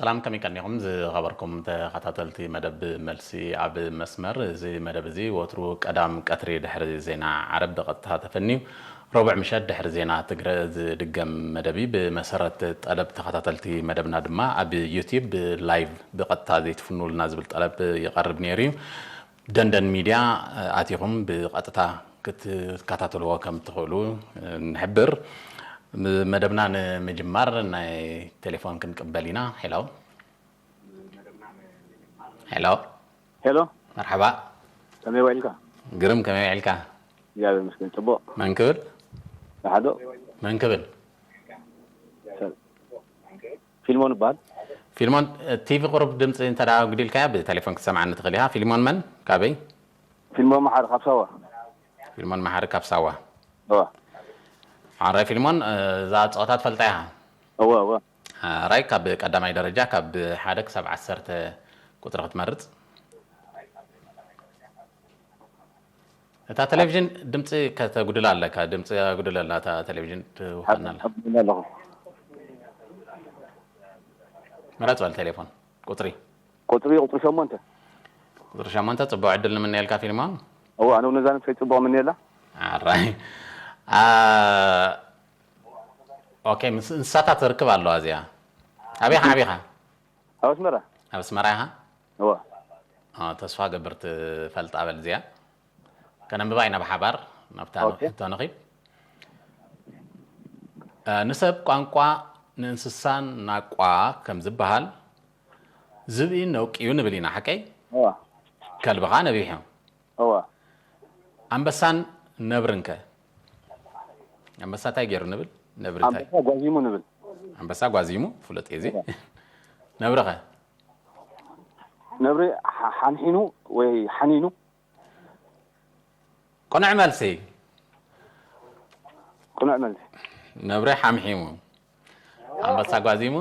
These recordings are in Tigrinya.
ሰላም፣ ከመይ ቀኒኹም ዝኸበርኩም ተኸታተልቲ መደብ መልሲ ኣብ መስመር? እዚ መደብ እዚ ወትሩ ቀዳም ቀትሪ ድሕሪ ዜና ዓረብ ብቐጥታ ተፈንዩ፣ ረቡዕ ምሸት ድሕሪ ዜና ትግረ ዝድገም መደብ እዩ። ብመሰረት ጠለብ ተኸታተልቲ መደብና ድማ ኣብ ዩቲዩብ ብላይቭ ብቐጥታ ዘይትፍንውልና ዝብል ጠለብ ይቐርብ ነይሩ እዩ። ደንደን ሚድያ ኣቲኹም ብቐጥታ ክትከታተልዎ ከም ትኽእሉ ንሕብር። መደብና ንምጅማር ናይ ቴሌፎን ክንቅበል ኢና። ሄሎ። ሄሎ። ሄሎ። መርሓባ። ከመይ ውዒልካ? ግርም፣ ከመይ ውዒልካ? እግዚኣብሔር ይመስገን፣ ጽቡቕ። መን ክብል? ጸሓዶ። መን ክብል? ሰ-፣ ፊልሞን ይበሃል። ፊልሞን፣ ቲቪ ቁሩብ ድምፂ እንተ ደኣ ኣጉዲልካያ ብቴሌፎን ክትሰምዓኒ ትኽእል ኢኻ። ፊልሞን መን? ካበይ? ፊልሞን መሓሪ ካብ ሳዋ። ፊልሞን መሓሪ ካብ ሳዋ። እወ። ሓራይ ፊልሞን፣ እዛ ፀወታ ትፈልጣ ኢኻ? እወ፣ እወ። ሓራይ ካብ ቀዳማይ ደረጃ ካብ ሓደ ክሳብ ዓሰርተ ቁፅሪ ክትመርፅ። እታ ቴሌቪዥን ድምፂ ከተጉድላ ኣለካ። ድምፂ ኣጉድለላ እታ ቴሌቪዥን ትውሃና ኣላ። ኣጉድለላ ኣለኹ። ምረፅ በል ቴሌፎን ቁፅሪ። ቁፅሪ፣ ቁፅሪ ሸሞንተ። ቁፅሪ ሸሞንተ፣ ፅቡቕ ዕድል ንምነየልካ ፊልሞን። እወ፣ ኣነ እውን ነዛ ንሰይ ፅቡቕ ምነየላ። ኣራይ። አ፣ ኦኬ፣ ምስ እንስሳታት ርክብ ኣለዋ እዚኣ። ኣበይ ኢኻ ዓቢኻ? ኣብ ኣስመራ። ኣብ ኣስመራ ኢኻ? እወ። አ፣ ተስፋ ገብር ትፈልጣ በል እዚኣ። ከነንብባ ኢና ብሓባር ናብታ ኦኬ። ሕቶ ንኺድ። አ፣ ንሰብ ቋንቋ ንእንስሳን ናቋ ከም ዝበሃል ዝብኢ ነውቅዩ ንብል ኢና፣ ሓቀይ? እወ። ከልብኻ ነቢሑ። እወ። ኣንበሳን ነብርን ከ? ኣንበሳ እንታይ ገይሩ ንብል? ነብሪ እንታይ? ኣንበሳ ጓዚሙ ንብል። ኣንበሳ ጓዚሙ፣ ፍሉጥ እዩ እዚ። እወ። ነብሪ ኸ? ነብሪ ሓ-፣ ሓንሒኑ ወይ ሓኒኑ። ቅኑዕ መልሲ። ቅኑዕ መልሲ። ነብሪ ሓምሒሙ። ኣንበሳ ጓዚሙ፣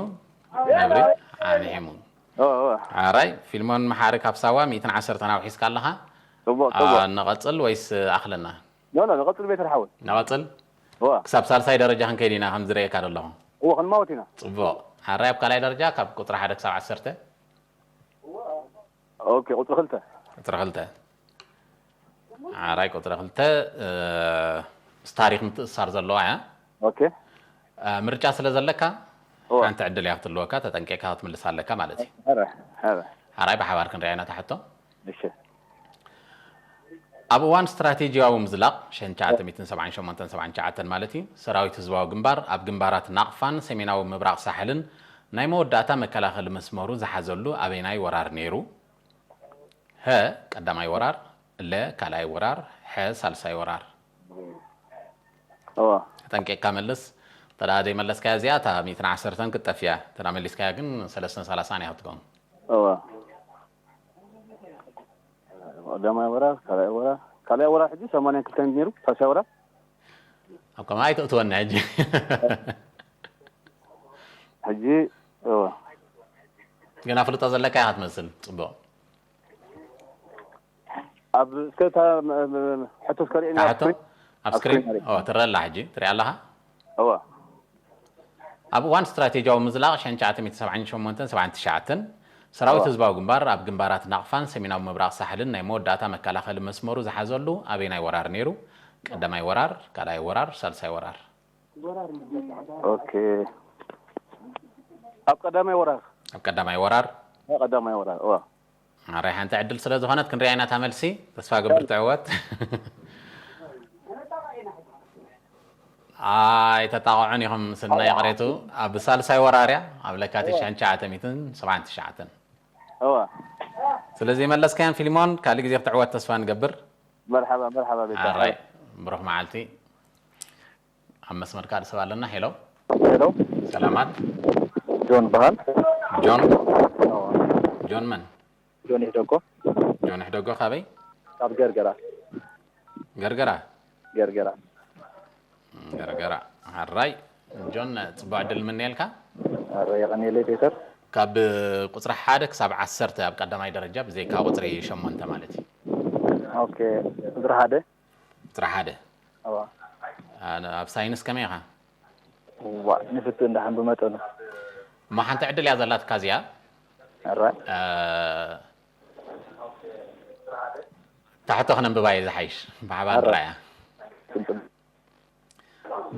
ነብሪ ሓምሒሙ። ኦ፣ ኦ። ሓራይ፣ ፊልሞን መሓሪ ካብ ሳዋ ሚእትን ዓሰርተን ኣውሒስካ ኣለኻ። ጽቡቕ፣ አ፣ ጽቡቕ። ንቐጽል ወይስ ኣኽለና? ኖ፣ ኖ፣ ንቐጽል ቤተር ሓወይ። ንቐጽል? እወ። ክሳብ ሳልሳይ ደረጃ ክንከይድ ኢና፣ ከም ዝርእየካ ዘለኹ። እወ፣ ክንማወት ኢና። ጽቡቕ። ሓራይ ኣብ ካልኣይ ደረጃ ካብ ቁጽሪ ሓደ ክሳብ ዓሰርተ። ኦኬ፣ ቁጽሪ ክልተ። ቁጽሪ ክልተ። ሓራይ ቁጽሪ ክልተ፣ እ፣ ምስ ታሪኽ ምትእስሳር ዘለዋ እያ። ኦኬ። እ፣ ምርጫ ስለ ዘለካ፣ እወ። ሓንቲ ዕድል እያ ክትህልወካ፣ ተጠንቂቕካ ክትምልሳ ኣለካ ማለት እዩ። ኧረ፣ ኧረ። ሓራይ ብሓባር ክንሪኣ ኢና እታ ሕቶ። እሺ። ኣብ እዋን ስትራቴጂያዊ ምዝላቕ ሸንቻ ዓተሚትን ሰብዓን ሸሞንተን ሰብዓን ትሽዓተን ማለት እዩ፣ ሰራዊት ህዝባዊ ግንባር ኣብ ግንባራት ናቕፋን ሰሜናዊ ምብራቕ ሳሕልን ናይ መወዳእታ መከላኸሊ መስመሩ ዝሓዘሉ ኣበይናይ ወራር ነይሩ? ሀ፣ ቀዳማይ ወራር፣ ለ፣ ካልኣይ ወራር፣ ሐ፣ ሳልሳይ ወራር። እወ። ጠንቂቕካ መልስ። እንተ ደኣ ዘይመለስካያ እዚኣ፣ እታ ሚእትን ዓሰርተን ክትጠፍእ እያ። እንተ ደኣ መሊስካያ ግን፣ ሰለስተን ሰላሳን እያ ክትከውን። እወ። ቀዳማይ ወራር፣ ካልኣይ ወራር፣ ካልኣይ ወራር ሕጂ ሰማንያን ክልተን ነይሩ፣ ሳልሳይ ወራር። ኣብ ከማይ ኣይተእትወኒ ሕጂ። ሕጂ፣ እወ። ገና ፍልጦ ዘለካ ኢኻ ትመስል። ጽቡቕ። ኣብ እስከ እታ፣ ም-፣ ም-፣ ሕቶ እስከ ርእየኒ እታ ኣብ ሕቶ ስክሪን። ኣብ ኣብ ስክሪን? ስክሪን ኣርእየኒ። ኦ፣ ትረአ ኣላ ሕጂ። ትሪኣ ኣለኻ? እወ። ኣብ እዋን ስትራቴጂያዊ ምዝላቕ ሸንቻ ዓተሚት ሰብዓን ሸሞንተን ሰብዓን ትሽዓተን፣ ሰራዊት እወ። ህዝባዊ ግንባር ኣብ ግንባራት ናቕፋን ሰሜናዊ ምብራቕ ሳሕልን ናይ መወዳእታ መከላኸሊ መስመሩ ዝሓዘሉ ኣበይናይ ወራር ነይሩ? ቀዳማይ ወራር፣ ካልኣይ ወራር፣ ሳልሳይ ወራር? ኦኬ። ኣብ ቀዳማይ ወራር። ኣብ ቀዳማይ ወራር? ኣብ ቀዳማይ ወራር፣ እወ። ኣረ፣ ሓንቲ ዕድል ስለ ዝኾነት ክንሪኣ ኢና እታ መልሲ። ተስፋ ገብር ትዕወት። ኣይተጣቕዑን ኢኹም፣ ስና ይቕሬቱ። ኣብ ሳልሳይ ወራር እያ፣ ኣብ ለካቲት እወ። ሸንቻ ዓተሚትን ሰብዓን ትሽዓተን። እወ። ስለዚ መለስካያን ፊልሞን፣ ካልእ ግዜ ክትዕወት ተስፋ ንገብር። መርሓባ፣ መርሓባ ቤታ። ኣራይ፣ ብሩኽ መዓልቲ። ኣብ መስመር ካልእ ሰብ ኣለና። ሄሎ። ሄሎ። ሰላማት። ጆን በሃል። ጆን? እወ። ጆን መን? ጆን ይሕደጎ። ጆን ይሕደጎ ካበይ? ካብ ገርገራ። ገርገራ? ገርገራ። ገርገራ። ኣራይ። ጆን፣ ጽቡቕ ዕድል ንምነየልካ። ኣረ፣ የቐንየለይ ፔተር። ካብ ቁጽሪ ሓደ ክሳብ ዓሰርተ ኣብ ቀዳማይ ደረጃ፣ ብዘይካ ቁጽሪ ሸሞንተ ማለት እዩ። ኦኬ፣ ቁጽሪ ሓደ። ቁጽሪ ሓደ። እዋ። ኣነ፣ ኣብ ሳይንስ ከመይ ኢኻ? ዋ፣ ንፍትን ደሓን ብመጠኑ። እሞ ሓንቲ ዕድል እያ ዘላትካ እዚኣ። ኣራይ እ፣ ታሕቶ ክነንብባ እየ ዝሓይሽ፣ ብሓባር ኣረ። ንርኣያ።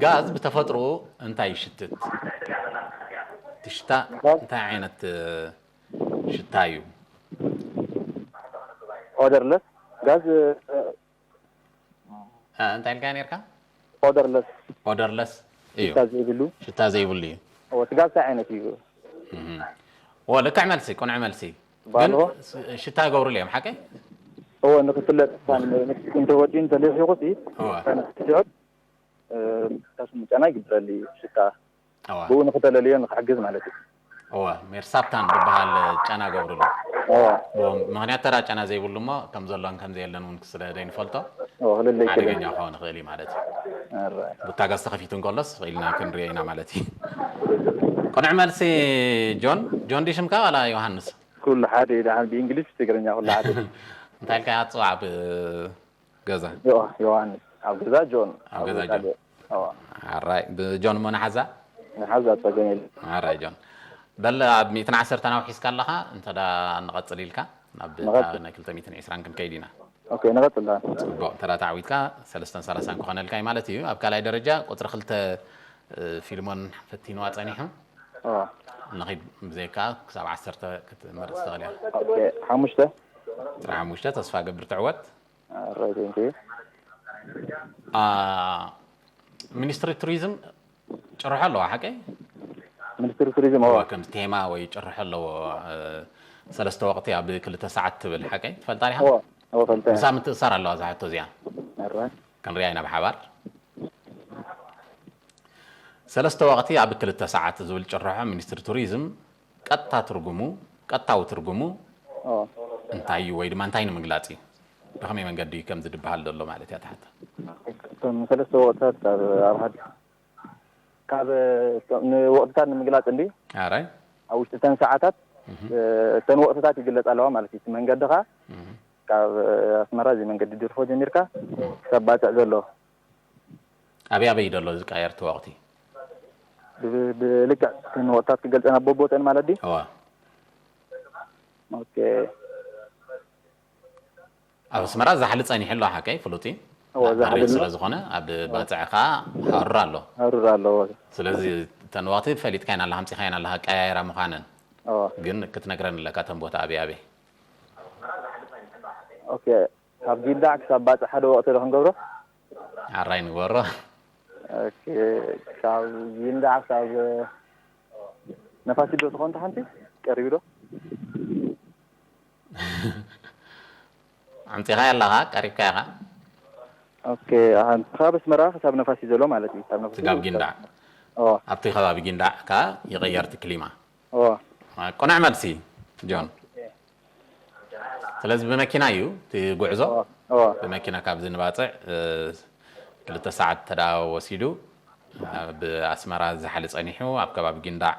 ጋዝ ብተፈጥሮ እንታይ ይሽትት? እቲ ሽታ እንታይ ዓይነት እ፣ ሽታ እዩ? ኦደርለስ ጋዝ እ፣ እንታይ ኢልካ ነርካ? ኦደርለስ ኦደርለስ እዩ። ሽታ ዘይብሉ ሽታ ዘይብሉ እዩ። እቲ ጋዝ እንታይ ዓይነት እዩ? እህ። ወ ልክዕ መልሲ፣ ቁኑዕ መልሲ። ግን ባሎ ስ- ሽታ ይገብሩሉ እዮም ሓቀይ? እዎ ንክፍለጥ እንተወዲኡ እንተለሒቑ ሲ እወ። ሲዖት ታስሙ ጨና ይግብረሉ እዩ ሽታ እወ። ብኡ ንክተለልዮ ንክሕግዝ ማለት እዩ። እወ፣ ሜርሳፕታን ዝበሃል ጨና ገብሩሉ። እዎ ብኡ ምኽንያት ተራ ጨና ዘይብሉ እሞ ከም ዘሎን ከም ዘየለን እውን ስለ ዘይንፈልጦ እዎ ክልለይ ክልል ሓደገኛ ክኸውን ይኽእል እዩ ማለት እዩ። ኣራይ ቡታ ጋዝ ተኸፊቱ እንከሎስ ኢልና ክንሪኦ ኢና ማለት እዩ። ቅኑዕ መልሲ ጆን። ጆን ዲ ሽምካ ዋላ ዮሃንስ? ኩሉ ሓደ እዩ ደሓን ብእንግሊሽ ብትግርኛ ኩሉ ሓደ እዩ። እንታይ ኢልካ እያ ትፅዋዕ ብገዛ? ዮ- ዮሃንስ ኣብ ገዛ ጆን ኣብ ገዛ ካልእ። ጆን። እዎ ኣራይ ብጆን እሞ ንሓዛ? ንሓዛ ፀገም የለ ኣራይ ጆን። በል ኣብ ሚእትን ዓሰርተን ኣውሒስካ ኣለኻ እንተ ዳ ንቐፅል ኢልካ ናብ ንቐፅል። ናይ ክልተ ሚእትን ዕስራን ክንከይድ ኢና። ኦኬ ንቐፅል ዳ ፅቡቕ እንተ ዳ ተዓዊትካ ሰለስተን ሰላሳን ክኾነልካ እዩ ማለት እዩ። ኣብ ካልኣይ ደረጃ ቁፅሪ ክልተ እ፣ ፊልሞን ፈቲንዋ ፀኒሑ። እዎ ንኺድ ብዘይካ ክሳብ ዓሰርተ ክትመርፅ ትኽእል እያ። ኦኬ ሓሙሽተ ቁፅሪ ሓሙሽተ ተስፋ ገብር ትዕወት። ኣራይ ቴንኪ አ፣ ሚኒስትሪ ቱሪዝም ጭርሖ ኣለዋ ሓቀይ? ሚኒስትሪ ቱሪዝም እዎ ከም ቴማ ወይ ጭርሖ ኣለዎ። እ፣ ሰለስተ ወቕቲ ኣብ ክልተ ሰዓት ትብል ሓቀይ ትፈልጣ ዲኻ? እዎ እዎ ፈልጠ ምሳ ምትእሳር ኣለዋ እዛ ሕቶ እዚኣ። ኣራይ ክንሪኣ ኢና ብሓባር። ሰለስተ ወቕቲ ኣብ ክልተ ሰዓት ዝብል ጭርሖ ሚኒስትሪ ቱሪዝም ቀጥታ ትርጉሙ ቀጥታዊ ትርጉሙ እዎ እንታይ እዩ ወይ ድማ እንታይ ንምግላፅ እዩ? ብኸመይ መንገዲ እዩ ከምዚ ዝበሃል ዘሎ ማለት እያ ትሓታ። እቶም ሰለስተ ወቕትታት ኣብ ኣብ ሓደ ካብ ንወቕትታት ንምግላፅ እንዲ ኣራይ ኣብ ውሽጢ እተን ሰዓታት እተን ወቕትታት ይግለፅ ኣለዋ ማለት እዩ። እቲ መንገድኻ ካብ ኣስመራ እዚ መንገዲ ድርፎ ጀሚርካ ክሳብ ባፅዕ ዘሎ ኣበይ ኣበይ ደሎ ዝቃየር እቲ ወቕቲ? ብ- ብልክዕ እተን ወቕትታት ክገልፀና በቦተን ማለት ድዩ? እዋ ኦኬ ኣብ ኣስመራ ዛሕሊ ፀኒሑ ኣሎ ሓቀይ ፍሉጥ እዩ። እዎ፣ ዛሕሊ መሬት ኣሎ። ስለ ዝኾነ ኣብ ባፅዕ ከዓ ሃሩር ኣሎ። ሃሩር ኣለዎ። ስለዚ እተን ወቕቲ ፈሊጥካየን ኣለኻ፣ ኣምፂኻየን ኣለኻ ቀያየራ ምዃነን። እዎ። ግን ክትነግረን ኣለካ እተን ቦታ ኣበይ ኣበይ። ኦኬ ካብ ጊንዳዕ ክሳብ ባፅዕ ሓደ ወቕቲ ዶ ክንገብሮ? ኣራይ ንግበሮ። ኦኬ ካብ ጊንዳዕ ክሳብ ነፋሲት ዶ ትኾን ሓንቲ ቀሪቡ ዶ? ኣምፂኻ ኣለኻ ቀሪብካ ኢኻ። ኦኬ ኣሃ ካብ ኣስመራ ክሳብ ነፋሲት ዘሎ ማለት እዩ። ካብ ነፋሲት ስጋብ ጊንዳዕ ኦ ኣብቲ ከባቢ ጊንዳዕ ከዓ ይቕየር እቲ ክሊማ። ኦ ቅኑዕ መልሲ ጆን። ስለዚ ብመኪና እዩ እቲ ጉዕዞ። ኦ ብመኪና ካብዚ ንባፅዕ እ፣ ክልተ ሰዓት ተዳ ወሲዱ ኣብ ኣስመራ ዝሓሊ ፀኒሑ ኣብ ከባቢ ጊንዳዕ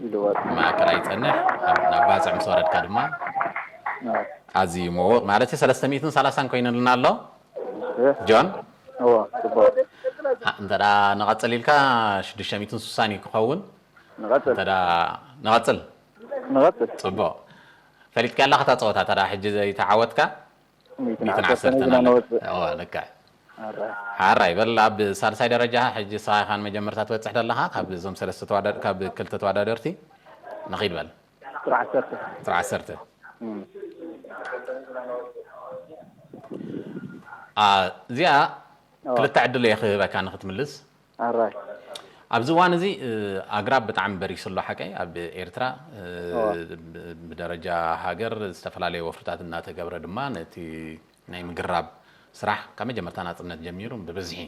ይልወጥ ማእከላይ ይፀንሕ ኣብ- ናብ ባፅዕ ምስ ወረድካ ድማ ኣዝዩ ምውቕ ማለት እዩ። ሰለስተ ሚእትን ሰላሳን ኮይኑልና ኣሎ ጆን። ኦ ጽቡቅ አ፣ እንተ ደኣ ንቐጽል ኢልካ ሽዱሽተ ሚእትን ስሳን እዩ ክኸውን። ንቐጽል እንተ ደኣ ንቐጽል ንቐጽል ጽቡቕ ፈሊጥካ ኣለኻ እታ ጸወታ። እንተ ደኣ ሕጂ ዘይተዓወትካ ሚእትን ሚእትን ዓሰርተን ዓሰርተን ኢና ኣለካ። ነወጽእ እወ ልክዕ። ኣረ ሓራይ በል ኣብ ሳልሳይ ደረጃ ሕጂ ንስኻ ኢኻ ንመጀመርታ ትበጽሕ ዘለኻ ካብ እዞም ሰለስተ ተዋዳ- ካብ ክልተ ተወዳደርቲ ንኺድ በል። ቁጥሪ ዓሰርተ ቁጽሪ ዓሰርተ እም። አ፣ እዚኣ ኦ። ክልተ ዕድል እየ ክህበካ ንክትምልስ። ኣራይ ኣብዚ እዋን እዚ እ፣ ኣግራብ ብጣዕሚ በሪሱ ኣሎ ሓቀይ ኣብ ኤርትራ እ፣ ኦ። ብ- ብደረጃ ሃገር ዝተፈላለዩ ወፍርታት እናተገብረ ድማ ነቲ ናይ ምግራብ ስራሕ ካብ መጀመርታ ናጽነት ጀሚሩ ብብዝሒ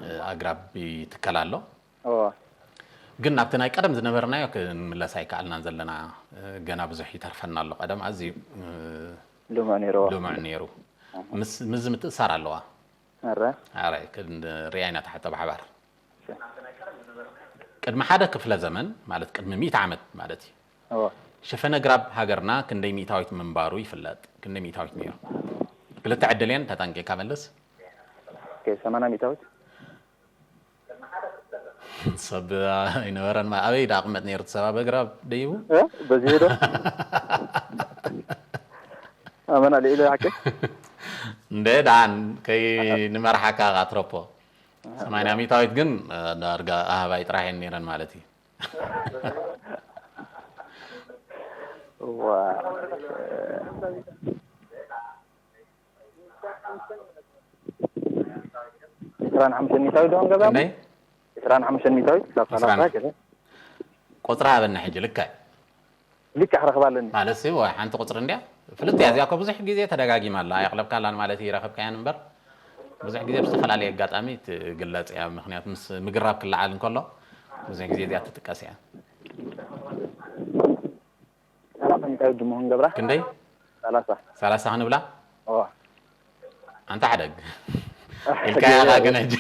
እ፣ ኣግራብ ይትከል ኣሎ። ኦ ግን ናብቲ ናይ ቀደም ዝነበርናዮ ክንምለስ ኣይከኣልናን ዘለና እ፣ ገና ብዙሕ ይተርፈና ኣሎ። ቀደም ኣዝዩ እ፣ ልሙዕ ነይሩ ልሙዕ ነይሩ። ምስ ምስዚ ምትእሳር ኣለዋ። ኣረ ኣራይ ክንሪኣ ኢና ትሓቶ ብሓባር። ቅድሚ ሓደ ክፍለ ዘመን ማለት ቅድሚ ሚእቲ ዓመት ማለት እዩ። ኦ ሸፈነ ግራብ ሃገርና ክንደይ ሚእታዊት ምንባሩ ይፍለጥ። ክንደይ ሚእታዊት ነይሩ? ክልተ ዕድል እየን ተጠንቂቕካ መልስ። ኦኬ ሰማንያ ሚእታዊት ሰብ ኣይነበረን። ማ-፣ ኣበይ ደኣ ቅመጥ ነይሩ? እቲ ሰብ ኣብ ኣግራብ ደይቡ? በዚሄዶ ኣመና ልኢሎ ሓቂ እንደ ደኣን ከይንመርሓካ ኣትረፖ። ሰማንያ ሚእታዊት ግን ዳርጋ ኣህባይ ጥራሕ እየን ነይረን ማለት እዩ። ዋ ዕስራን ሓሙሽተን ሚእታዊት ዶ ክንገብራ? ክንደይ? ዕስራን ሓሙሽተን ሚእታዊት ክሳብ ሰላሳ ገለ ቁፅሪ ሃበኒ ሕጂ። ልክዕ ልክዕ ክረኽባ ኣለኒ። ማለት ሲ ወይ ሓንቲ ቁፅሪ እንድያ። ፍልጥ እያ እዚኣ እኮ። ብዙሕ ግዜ ተደጋጊማ ኣላ። ኣየቕለብካላን ማለት እዩ፣ ይረኸብካያን እምበር ብዙሕ ግዜ ብዝተፈላለየ ኣጋጣሚ ትግለፅ እያ። ምክንያቱ ምስ ምግራብ ክለዓል እንከሎ ብዙሕ ግዜ እዚኣ ትጥቀስ እያ። ሰላሳ ሚእታዊት ድሞ ክንገብራ? ክንደይ? ሰላሳ ሰላሳ ክንብላ? እዋ ኣንታ ሓደግ ኢልካ ያላ ግን ሕጂ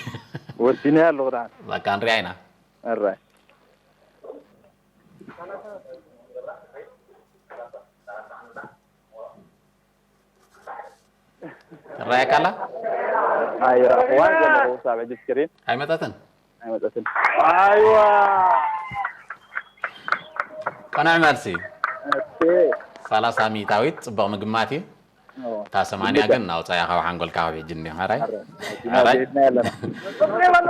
ወሲነ ኣለኹ ደሓን በቃ ንሪኣ ኢና። ኣራይ ትረኣየካ ኣላ? ኣይረኣኽዋን ዘለኹ ክሳብ ሕጂ ስክሪን ኣይመጠትን? ኣይመጠትን። ኣይዋ ቅኑዕ መልሲ። እሺ ሰላሳ ሚእታዊት ጽቡቕ ምግማት እዩ። እዎ። እታ ሰማንያ ግን ናውጻያ ካብ ሓንጎልካ ካብ ሕጂ እንዲኻ ራይ። ኣራይ ኣራይ። ቤትና ያለና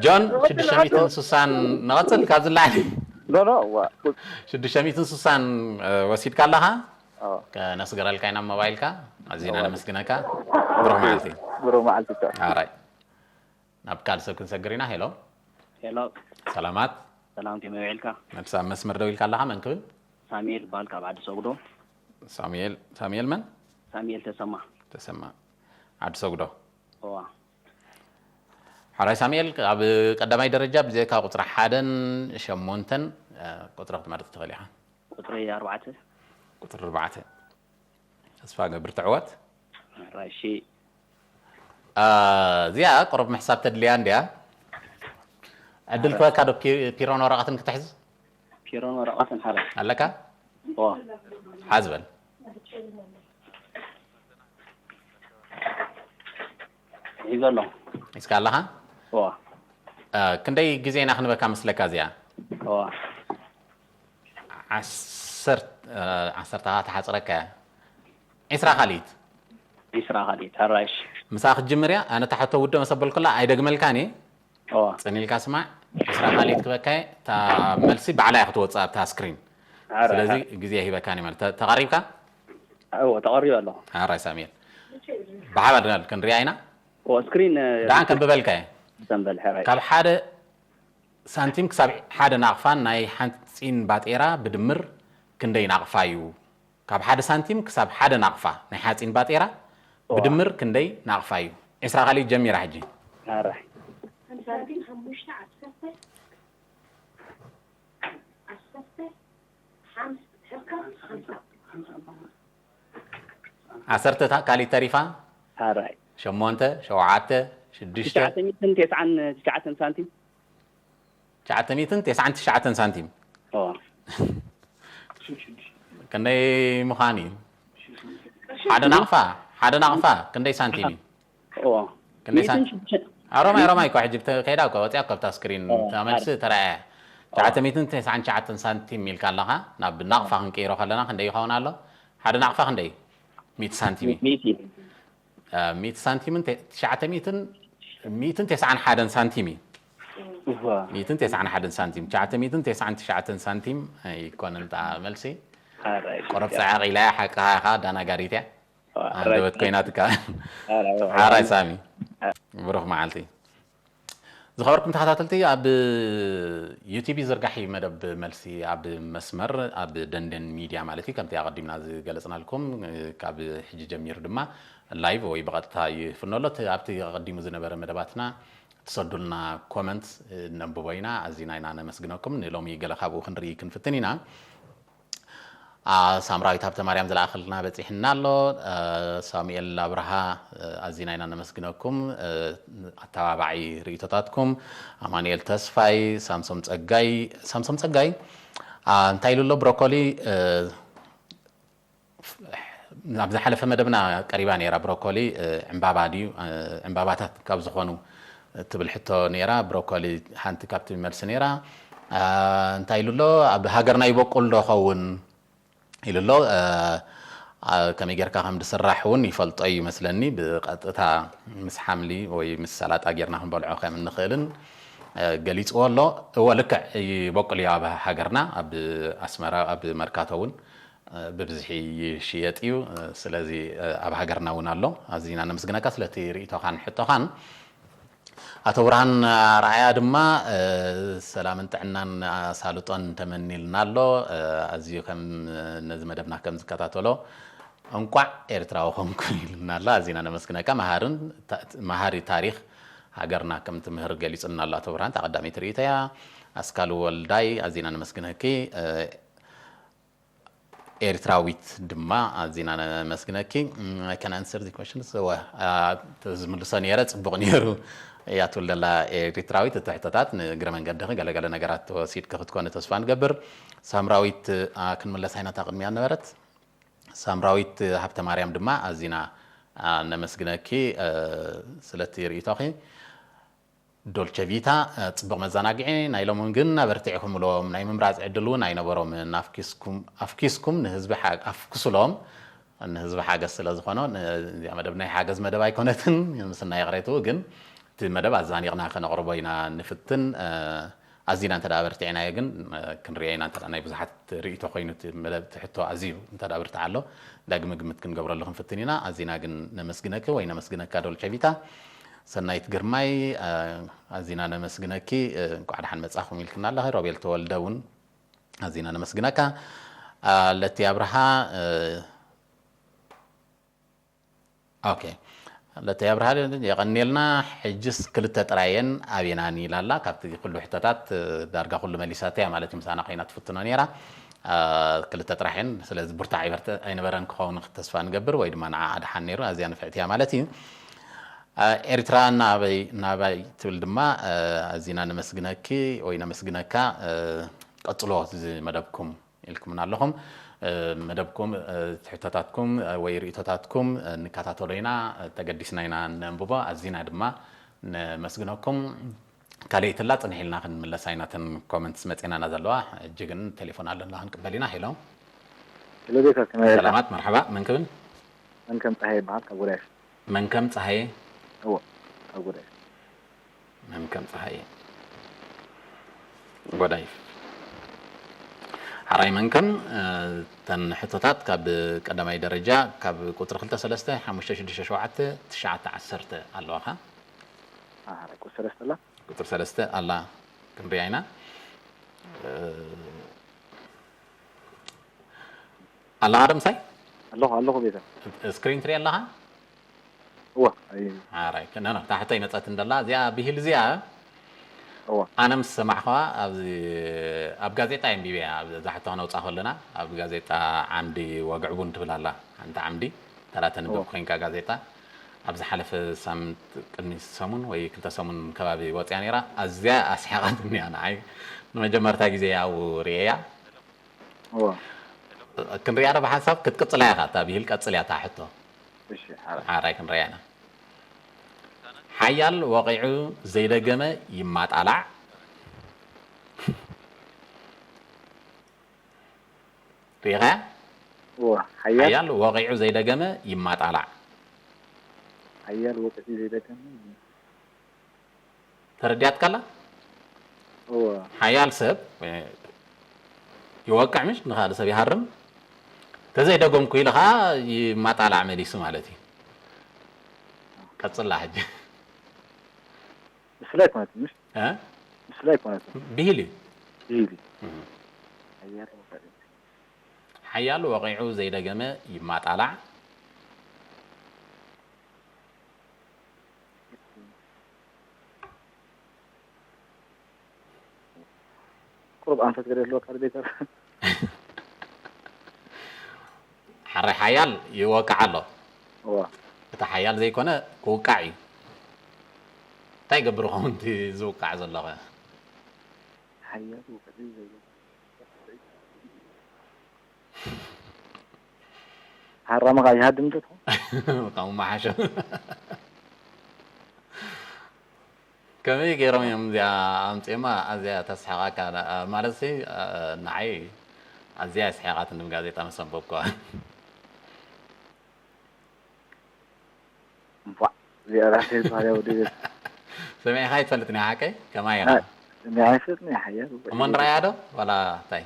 ጆን ሽዱሽተ ሚእትን ስሳን ንቐጽል ካብ ዝለዓል ኖ ኖ እዋ ሽዱሽተ ሚእትን ስሳን ወሲድካ ኣለኻ? እዎ። ከነስግረልካ ኢና ሞባይልካ። ኣዚና ነመስግነካ። ብሩኽ መዓልቲ። ብሩኽ መዓልቲ ቻው። ኣራይ። ናብ ካልእ ሰብ ክንሰግር ኢና። ሄሎ። ሄሎ ሰላማት። ሰላም ከመይ ውዒልካ? መልሳ ኣብ መስመር ደው ኢልካ ኣለኻ። መን ክብል? ሳሙኤል ይበሃል ካብ ዓዲ ሰጉዶ። ሳሙኤል። ሳሙኤል መን? ሳሙኤል ተሰማ። ተሰማ። ዓዲ ሰጉዶ። እዋ ሓራይ ሳሙኤል፣ ኣብ ቀዳማይ ደረጃ ብዘይካ ቁፅሪ ሓደን ሸሞንተን ቁፅሪ ክትመርፅ ትኽእል ኢኻ። ቁፅሪ ኣርባዕተ። ቁፅሪ ኣርባዕተ። ተስፋ ገብር ትዕወት። ራሺ እዚኣ ቁሩብ ምሕሳብ ተድልያ እንድያ። ዕድል ክበካ ዶ ፒ- ፒሮን ወረቐትን ክትሕዝ? ፒሮን ወረቐትን ሓደ ኣለካ? ዋ ሓዝ በል። ሒዘ ኣሎ። ሒዝካ ኣለኻ? ዋ እ፣ ክንደይ ግዜ ኢና ክንበካ መስለካ እዚኣ? ዋ ዓሰርተ እ፣ ዓሰርተ ተሓፅረካ እያ። ዒስራ ካልኢት። ዒስራ ካልኢት ኣራይሽ ምሳ ክትጅምር እያ። ኣነ ታሕቶ ውደ መሰበልኩላ ኣይደግመልካን እየ። ዋ ፅን ኢልካ ስማዕ። ዒስራ ካልኢት ክበካ እየ። እታ መልሲ ባዕላ እያ ክትወፅእ ኣብታ ስክሪን። ስለዚ ግዜ ሂበካን እየ ማለት። ተ- ተቐሪብካ? እዎ ተቐሪበ ኣለኹ። ኣራይ ሳሙኤል። ብሓባር ድና ክንሪኣ ኢና። እዎ ስክሪን ደሓን ከንብበልካ እየ። ሰንበል ሕራይ ካብ ሓደ ሳንቲም ክሳብ ሓደ ናቕፋን ናይ ሓፂን ባጤራ ብድምር ክንደይ ናቕፋ እዩ? ካብ ሓደ ሳንቲም ክሳብ ሓደ ናቕፋ ናይ ሓፂን ባጤራ ብድምር ክንደይ ናቕፋ እዩ? ዒስራ ካልኢት ጀሚራ ሕጂ። ኣራይ ሓምሳ ሳንቲም ሓሙሽተ ዓሰርተ ዓሰርተ ሓምሳ ሕርካ ሓምሳ ዓሰርተ ካልኢት ተሪፋ። ኣራይ ሸሞንተ፣ ሸውዓተ፣ ሽዱሽተ። ትሽዓተ ሚእትን ተስዓን ትሽዓተን ሳንቲም። ትሽዓተ ሚእትን ተስዓን ትሽዓተን ሳንቲም። ኦ ክንደይ ምዃን እዩ? ሓደ ናቕፋ፣ ሓደ ናቕፋ ክንደይ ሳንቲም እዩ? ኦ ክንደይ ሳንቲም? ሚእትን ሽዱሽተ ኣሮማይ ሮማይ እኳ ሕጂ ተኸይዳ እኳ ወፂኣ ካብታ ስክሪን ኦ፣ እታ መልሲ ተራእያ። ትሽዓተ ሚእትን ተስዓን ትሽዓተን ሳንቲም ኢልካ ኣለኻ። ናብ ናቕፋ ክንቀይሮ ከለና ክንደይ ይኸውን ኣሎ? ሓደ ናቕፋ ክንደይ? ሚእቲ ሳንቲም እዩ። ሚእቲ እ፣ ሚእቲ ሳንቲምን ተ- ትሽዓተ ሚእትን ሚእትን ተስዓን ሓደን ሳንቲም እዩ። እዋ ሚእትን ተስዓን ሓደን ሳንቲም። ትሽዓተ ሚእትን ተስዓን ትሽዓተን ሳንቲም ኣይኮነን እታ መልሲ። ኣራይ ቆረብ ጸዓቕ ኢላ እያ፣ ሓቅኻ ኢኻ፣ ኣዳናጋሪት እያ። ኣራይ ኣንደበት ኮይናትካ። ኣራይ ሓራይ ሳሚ። ብሩኽ መዓልቲ። ዝኸበርኩም ተኸታተልቲ፣ ኣብ ዩቲቢ ዝርጋሕ እዩ መደብ መልሲ ኣብ መስመር፣ ኣብ ደንደን ሚድያ ማለት እዩ። ከምቲ ኣቐዲምና ዝገለጽናልኩም፣ ካብ ሕጂ ጀሚሩ ድማ ላይቭ ወይ ብቐጥታ ይፍኖ ኣሎ። እቲ ኣብቲ ኣቐዲሙ ዝነበረ መደባትና ትሰዱልና ኮመንት ነንብቦ ኢና። ኣዚና ኢና ነመስግነኩም። ንሎሚ ገለ ካብኡ ክንርኢ ክንፍትን ኢና። ኣ፣ ሳምራዊት ሃብተማርያም ዝለኣኸልና በጺሕና ኣሎ። እ፣ ሳሙኤል ኣብርሃ፣ እ፣ ኣዚና ኢና ነመስግነኩም። እ፣ ኣተባባዒ ርእይቶታትኩም ኣማኑኤል ተስፋይ፣ ሳምሶም ጸጋይ፣ ሳምሶም ጸጋይ፣ ኣ፣ እንታይ ኢሉ ኣሎ? ብሮኮሊ፣ እ፣ ኣብ ዝሓለፈ መደብና ቀሪባ ነይራ። ብሮኮሊ፣ እ፣ ዕምባባ ድዩ? እ፣ ዕምባባታት ካብ ዝኾኑ፣ ትብል ሕቶ ነይራ። ብሮኮሊ ሓንቲ ካብቲ መልሲ ነይራ። አ፣ እንታይ ኢሉ ኣሎ? ኣብ ሃገርና ይበቁል ዶ ኸውን? ኢሉ ኣሎ። አ፣ አ፣ ከመይ ጌርካ ከም ዝስራሕ እውን ይፈልጦ እዩ ይመስለኒ። ብቐጥታ ምስ ሓምሊ ወይ ምስ ሰላጣ ጌርና ክንበልዖ ከም እንኽእልን፣ አ፣ ገሊጽዎ ኣሎ። እወ፣ ልክዕ ይበቁል እዩ ኣብ ሃገርና፣ ኣብ ኣስመራ፣ ኣብ መርካቶ እውን፣ አ፣ ብብዝሒ ይሽየጥ እዩ። ስለዚ፣ አ፣ ኣብ ሃገርና እውን ኣሎ። ኣዚና ነመስግነካ ስለቲ ርእይቶኻን ሕቶኻን። ኣቶ ብርሃን ኣርኣያ ድማ፣ እ፣ ሰላምን ጥዕናን ኣሳልጦን ተመኒልና ኣሎ። እ፣ ኣዝዩ ከም ነዚ መደብና ከም ዝከታተሎ እንቋዕ ኤርትራዊ ኾንኩ ኢልና ኣሎ። ኣዚና ነመስግነካ። መሃርን ታ-፣ መሃሪ ታሪኽ ሃገርና ከም ትምህር ገሊጹልና ኣሎ ኣቶ ብርሃን። እታ ቀዳመይቲ ርእይቶ እያ። ኣስካሉ ወልዳይ ኣዚና ነመስግነኪ። እ፣ ኤርትራዊት ድማ ኣዚና ነመስግነኪ። Mm, I can answer the questions። እወ፣ አ፣ ዝምልሶ ነይረ፣ ጽቡቕ ነይሩ። እያ ትብል ዘላ ኤርትራዊት፣ እቲ ሕቶታት ንእግረ መንገድኺ ገለገለ ነገራት ተወሲድኪ ክትኮኒ ተስፋ ንገብር። ሳምራዊት፣ አ፣ ክንምለስ ኣይናታ ቅድሚያ ነበረት። ሳምራዊት ሃብተ ማርያም ድማ ኣዚና፣ አ፣ ነመስግነኪ፣ አ፣ ስለቲ ርእይቶኺ። ዶልቸ ቪታ፣ እ፣ ጽቡቕ መዘናግዒ ናይ ሎሚ ግን ኣበርቲዕኹምሎም፣ ናይ ምምራጽ ዕድል እውን ኣይነበሮምን። ኣፍኪስኩም፣ ኣፍኪስኩም ንህዝቢ ሓ-፣ ኣፍክሱሎም፣ ንህዝቢ ሓገዝ ስለ ዝኾኖ፣ ን-፣ እዚኣ መደብ ናይ ሓገዝ መደብ ኣይኮነትን፣ ምስናይ ይቕሬትኡ ግን እቲ መደብ ኣዛኒቕና ከነቕርቦ ኢና ንፍትን። እ፣ ኣዚና እንተ ደኣ ኣበርቲዕናዮ ግን፣ እ፣ ክንሪኦ ኢና እንተ ደኣ ናይ ብዙሓት ርእይቶ ኮይኑ እቲ መደብ፣ እቲ ሕቶ ኣዝዩ እንተ ደኣ ብርትዓ ኣሎ፣ ዳግመ ግምት ክንገብረሉ ክንፍትን ኢና። ኣዚና ግን ነመስግነኪ ወይ ነመስግነካ ዶልቸ ቪታ። ሰናይት ግርማይ፣ እ፣ ኣዚና ነመስግነኪ፣ እ፣ እንቋዕ ደሓን መጻኹም ኢልክና ኣለኺ። ሮቤል ተወልደ እውን ኣዚና ነመስግነካ። እ፣ ለቲ ኣብርሃ፣ እ፣ ኦኬ። ለቲ ኣብርሃ የቐንየልና። ሕጅስ ክልተ ጥራየን ኣበየናን ኢላ ኣላ። ካብቲ ኩሉ ሕቶታት፣ እ፣ ዳርጋ ኩሉ መሊሳቶ እያ ማለት እዩ። ምሳና ኮይና ትፍትኖ ነይራ። እ፣ ክልተ ጥራሕ እየን። ስለዚ ብርታዕ ኣይበርተ-፣ ኣይነበረን ክኸውን ተስፋ ንገብር፣ ወይ ድማ ንዓ ኣድሓን ነይሩ። ኣዝያ ንፍዕቲ እያ ማለት እዩ። እ፣ ኤርትራ ናበይ፣ ናባይ ትብል ድማ፣ እ፣ ኣዚና ነመስግነኪ ወይ ነመስግነካ። እ፣ ቀጽሎ እዚ መደብኩም ኢልኩምና ኣለኹም። እ፣ መደብኩም፣ እ፣ ትሕቶታትኩም፣ እ፣ ወይ ርእይቶታትኩም፣ እ፣ ንከታተሎ ኢና፣ እ፣ ተገዲስና ኢና ነንብቦ። ኣዚና ድማ ነመስግነኩም። ካልኣይትላ ጽንሕ ኢልና ክንምለሳ ኢና። እተን ኮመንትስ መጺናና ዘለዋ፣ ሕጂ ግን ቴሌፎን ኣለና ክንቅበል ኢና። ሄሎ። ሄሎ ቤካ፣ ከመይ ኢልካ? ሰላማት፣ መርሓባ። መን ክብል? መንከም ጸሃየ ይበሃል፣ ካብ ጎዳይፍ። መንከም ጸሃየ? እወ፣ ካብ ጎዳይፍ። መንከም ጸሃየ። ጎዳይፍ። ሓራይ መንከም፣ እ፣ እተን ሕቶታት ካብ ቀዳማይ ደረጃ፣ ካብ ቁጽሪ ክልተ ሰለስተ፣ ሓሙሽተ ሽዱሽተ ሸውዓተ፣ ትሽዓተ ዓሰርተ ኣለዋኻ። አ፣ ሓራይ ቁጽሪ ሰለስተ ኣላ? ቁጽሪ ሰለስተ ኣላ፣ ክንሪኣ ኢና። እ፣ ኣለኻ ዶ ምሳይ? ኣለኹ፣ ኣለኹ ቤተ። ስክሪን ትሪኦ ኣለኻ? እወ፣ ኣይ። ሓራይ፣ ኖ፣ ኖ፣ እታ ሕቶ ይመጸት እንደላ፣ እዚኣ ብሂል እዚኣ እወ። ኣነ ምስ ሰማዕኸዋ ኣብዚ፣ ኣብ ጋዜጣ ኣንቢበያ፣ እዛ ሕቶ ክነውጻ ከለና፣ ኣብ ጋዜጣ ዓምዲ ወግዒ ቡን ትብል ኣላ፣ ሓንቲ ዓምዲ፣ ተራ ተንብብ እወ። ኮይንካ ጋዜጣ፣ ኣብ ዝሓለፈ ሳምንት፣ ቅድሚ ሰሙን ወይ ክልተ ሰሙን ከባቢ ወጽያ ነይራ፣ ኣዝያ ኣስሒቓትኒ እያ ንዓይ። ንመጀመርታ ግዜ እያ ኣብኡ ርእየያ። እወ። ክንሪኣ ዶ ብሓንሳብ ክትቅጽላ ኢኻ፣ እታ ብሂል ቀጽል እያ እታ ሕቶ። እሺ፣ ሓራይ። ሓራይ ክንሪኣ ኢና። ሓያል ወቒዑ ዘይደገመ ይማጣላዕ። ሪኢኻያ? እወ፣ ሓያል ሓያል ወቒዑ ዘይደገመ ይማጣላዕ። ሓያል ወቒዑ ዘይደገመ ተረዲኣትካላ? እወ። ሓያል ሰብ፣ እ፣ ይወቅዕ ምሽ ንኻልእ ሰብ ይሃርም። ተዘይደገምኩ ኢሉ ኸዓ ይማጣላዕ መሊሱ ማለት እዩ። ቀጽላ ሕጂ። ምስላ ኣይኮነትን፣ ምሽ? እ? ምስላ ኣይኮነትን። ብሂል እዩ። ብሂል እዩ። እም። ሓያል ወቒዑ። ሓያል ወቒዑ ዘይደገመ ይማጣላዕ። ቁሩብ ኣንፈት ገለ ኣለዎ ካልእ ቤተር። ሓራይ ሓያል ይወቅዕ ኣሎ። እዋ። እቲ ሓያል ዘይኮነ ክውቃዕ እዩ። እንታይ ይገብር ይኸውን እቲ ዝውቃዕ ዘሎ ኸ? ሓያል ውቅዕ እዩ ዘይኮነ። ሓራማ ኸዓ ይሃድም ዶ ትኾን? ካብኡ መሓሸ። ከመይ ገይሮም እዮም እዚኣ ኣምፅኦማ? ኣዝያ ተስሕቓካ። ማለት ሲ ንዓይ ኣዝያ ስሒቓትኒ ጋዜጣ ምስ ኣንበብኩዋ። እንኳዕ እዚኣ ራሴ ባህርያ ወዲ ቤት ሰሚዕኻ ይትፈልጥ ናይ ሓቀይ ከማይ ኢኻ? ናይ ኣይፈልጥኒ ሓያል እሞ ንረኣያ ዶ ዋላ እንታይ?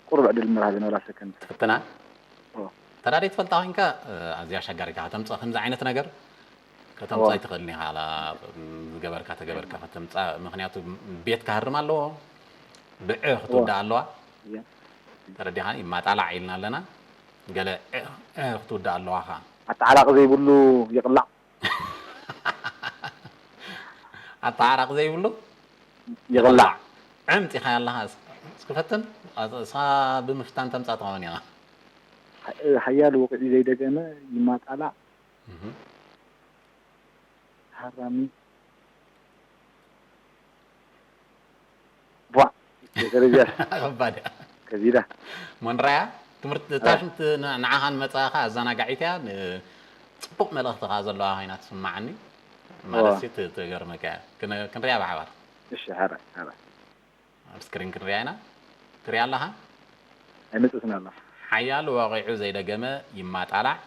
ቁሩብ ዕድል ምርሃብ ነላ ሰከንድ ትፍትና ኦ። ተዳደይ ትፈልጣ ኮንካ ኣዝያ ኣሸጋሪት ኢኻ ከተምፅእ ከምዚ ዓይነት ነገር ከተምፅእ ኣይትኽእልን ኢኻ። ዝገበርካ ተገበርካ ከተምፅእ ምክንያቱ ቤት ክሃርም ኣለዎ። ብዕ ክትውዳእ ኣለዋ። እያ። ተረዲኻ ይማጣላዕ ኢልና ኣለና። ገለ ዕ ዕ ክትውዳእ ኣለዋ ኸዓ። ኣተዓራቂ ዘይብሉ ይቕላዕ ኣተዓራቂ ዘይብሉ ይቕላዕ ዕምፂኻ ኣለኻ። እስኪ ፈትን እሳ ብምፍታን ተምፃ ትኸውን ኢኻ። ሓያል ወቕዒ ዘይደገመ ይማጣላዕ ሃራሚ ቧዕ ደረጃ ከባድ እያ። ከቢዳ ሞንራያ ትምህርቲ እታ ሽንቲ ንዓኻን መፃኻ ኣዘናጋዒት እያ። ን- ፅቡቕ መልእኽቲ ከዓ ዘለዋ ኮይና ትስማዓኒ ማለት ሲ ት- ትገርመካ እያ። ክን- ክንሪያ ብሓባር እሺ ሓራይ ሓራይ ኣብ ስክሪን ክንሪያ ኢና። ትሪያ ኣለኻ? ኣይመፅእትን ኣሎ ሓያል ወቂዑ ዘይደገመ ይማጣላዕ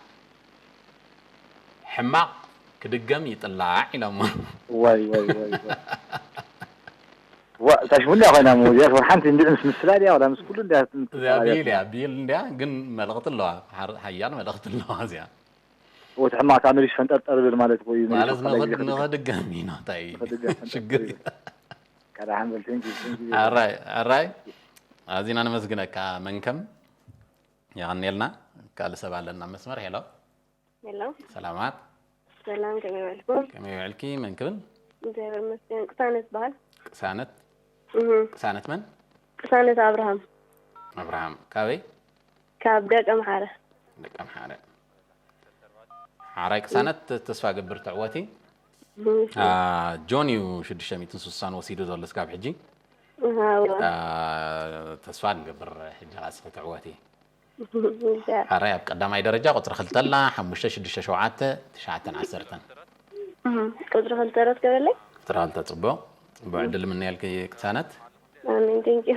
ሕማቕ ክድገም ይጥላዕ ኢሎሞ። ዋይ ዋይ ዋይ ዋይ ዋ እታ ሽሙንያ ኮይና ሞ እዚኣ ወር ሓንቲ እንዲዕ ምስ ምስላ ድያ ወላ ምስ ኩሉ እንዲያ እዚኣ ቢል እያ ቢል እንዲያ ግን መልእኽቲ ኣለዋ። ሓር- ሓያል መልእኽቲ ኣለዋ እዚኣ። ወቲ ሕማቕ ካብ መሪሽ ፈንጠርጠር ብል ማለት ወይ ማለት ንኸ- ንኸድገም እዩ ናታይ ንኸድገም ፈንጠርጠር ሽግር እዩ። ካዳ ሓንበል ቴንኪ ቴንኪ ኣራይ ኣራይ ኣዚና ነመስግነካ መንከም። የቐንየልና። ካልእ ሰብ ኣለና መስመር። ሄሎ ሄሎ ሰላማት። ሰላም ከመይ ውዕልኩም? ከመይ ውዕልኪ? መን ክብል? እግዚኣብሔር ይመስገን። ቅሳነት ይበሃል። ቅሳነት። እህ፣ ቅሳነት መን? ቅሳነት ኣብርሃም ኣብርሃም። ካበይ? ካብ ደቀ ምሓረ። ደቀ ምሓረ። ሓራይ ቅሳነት። ተስፋ ገብር ትዕወቲ። እህ፣ ጆን እዩ ሽዱሽተ ሚእትን ስሳን ወሲዱ ዘሎ ስጋብ ሕጂ። እህ፣ ኣዎ። ተስፋ ንገብር ሕጂ ኻስኺ ትዕወቲ። እህ፣ ሓራይ ኣብ ቀዳማይ ደረጃ ቁፅሪ ክልተ ኣላ። ሓሙሽተ ሽዱሽተ ሸውዓተ ትሽዓተን ዓሰርተን። እህ፣ ቁፅሪ ክልተ ረት ገበለይ። ቁፅሪ ክልተ ፅቡቕ። ፅቡቕ ዕድል ምንየልኪ ቅሳነት። ኣሜን ቴንኪዩ።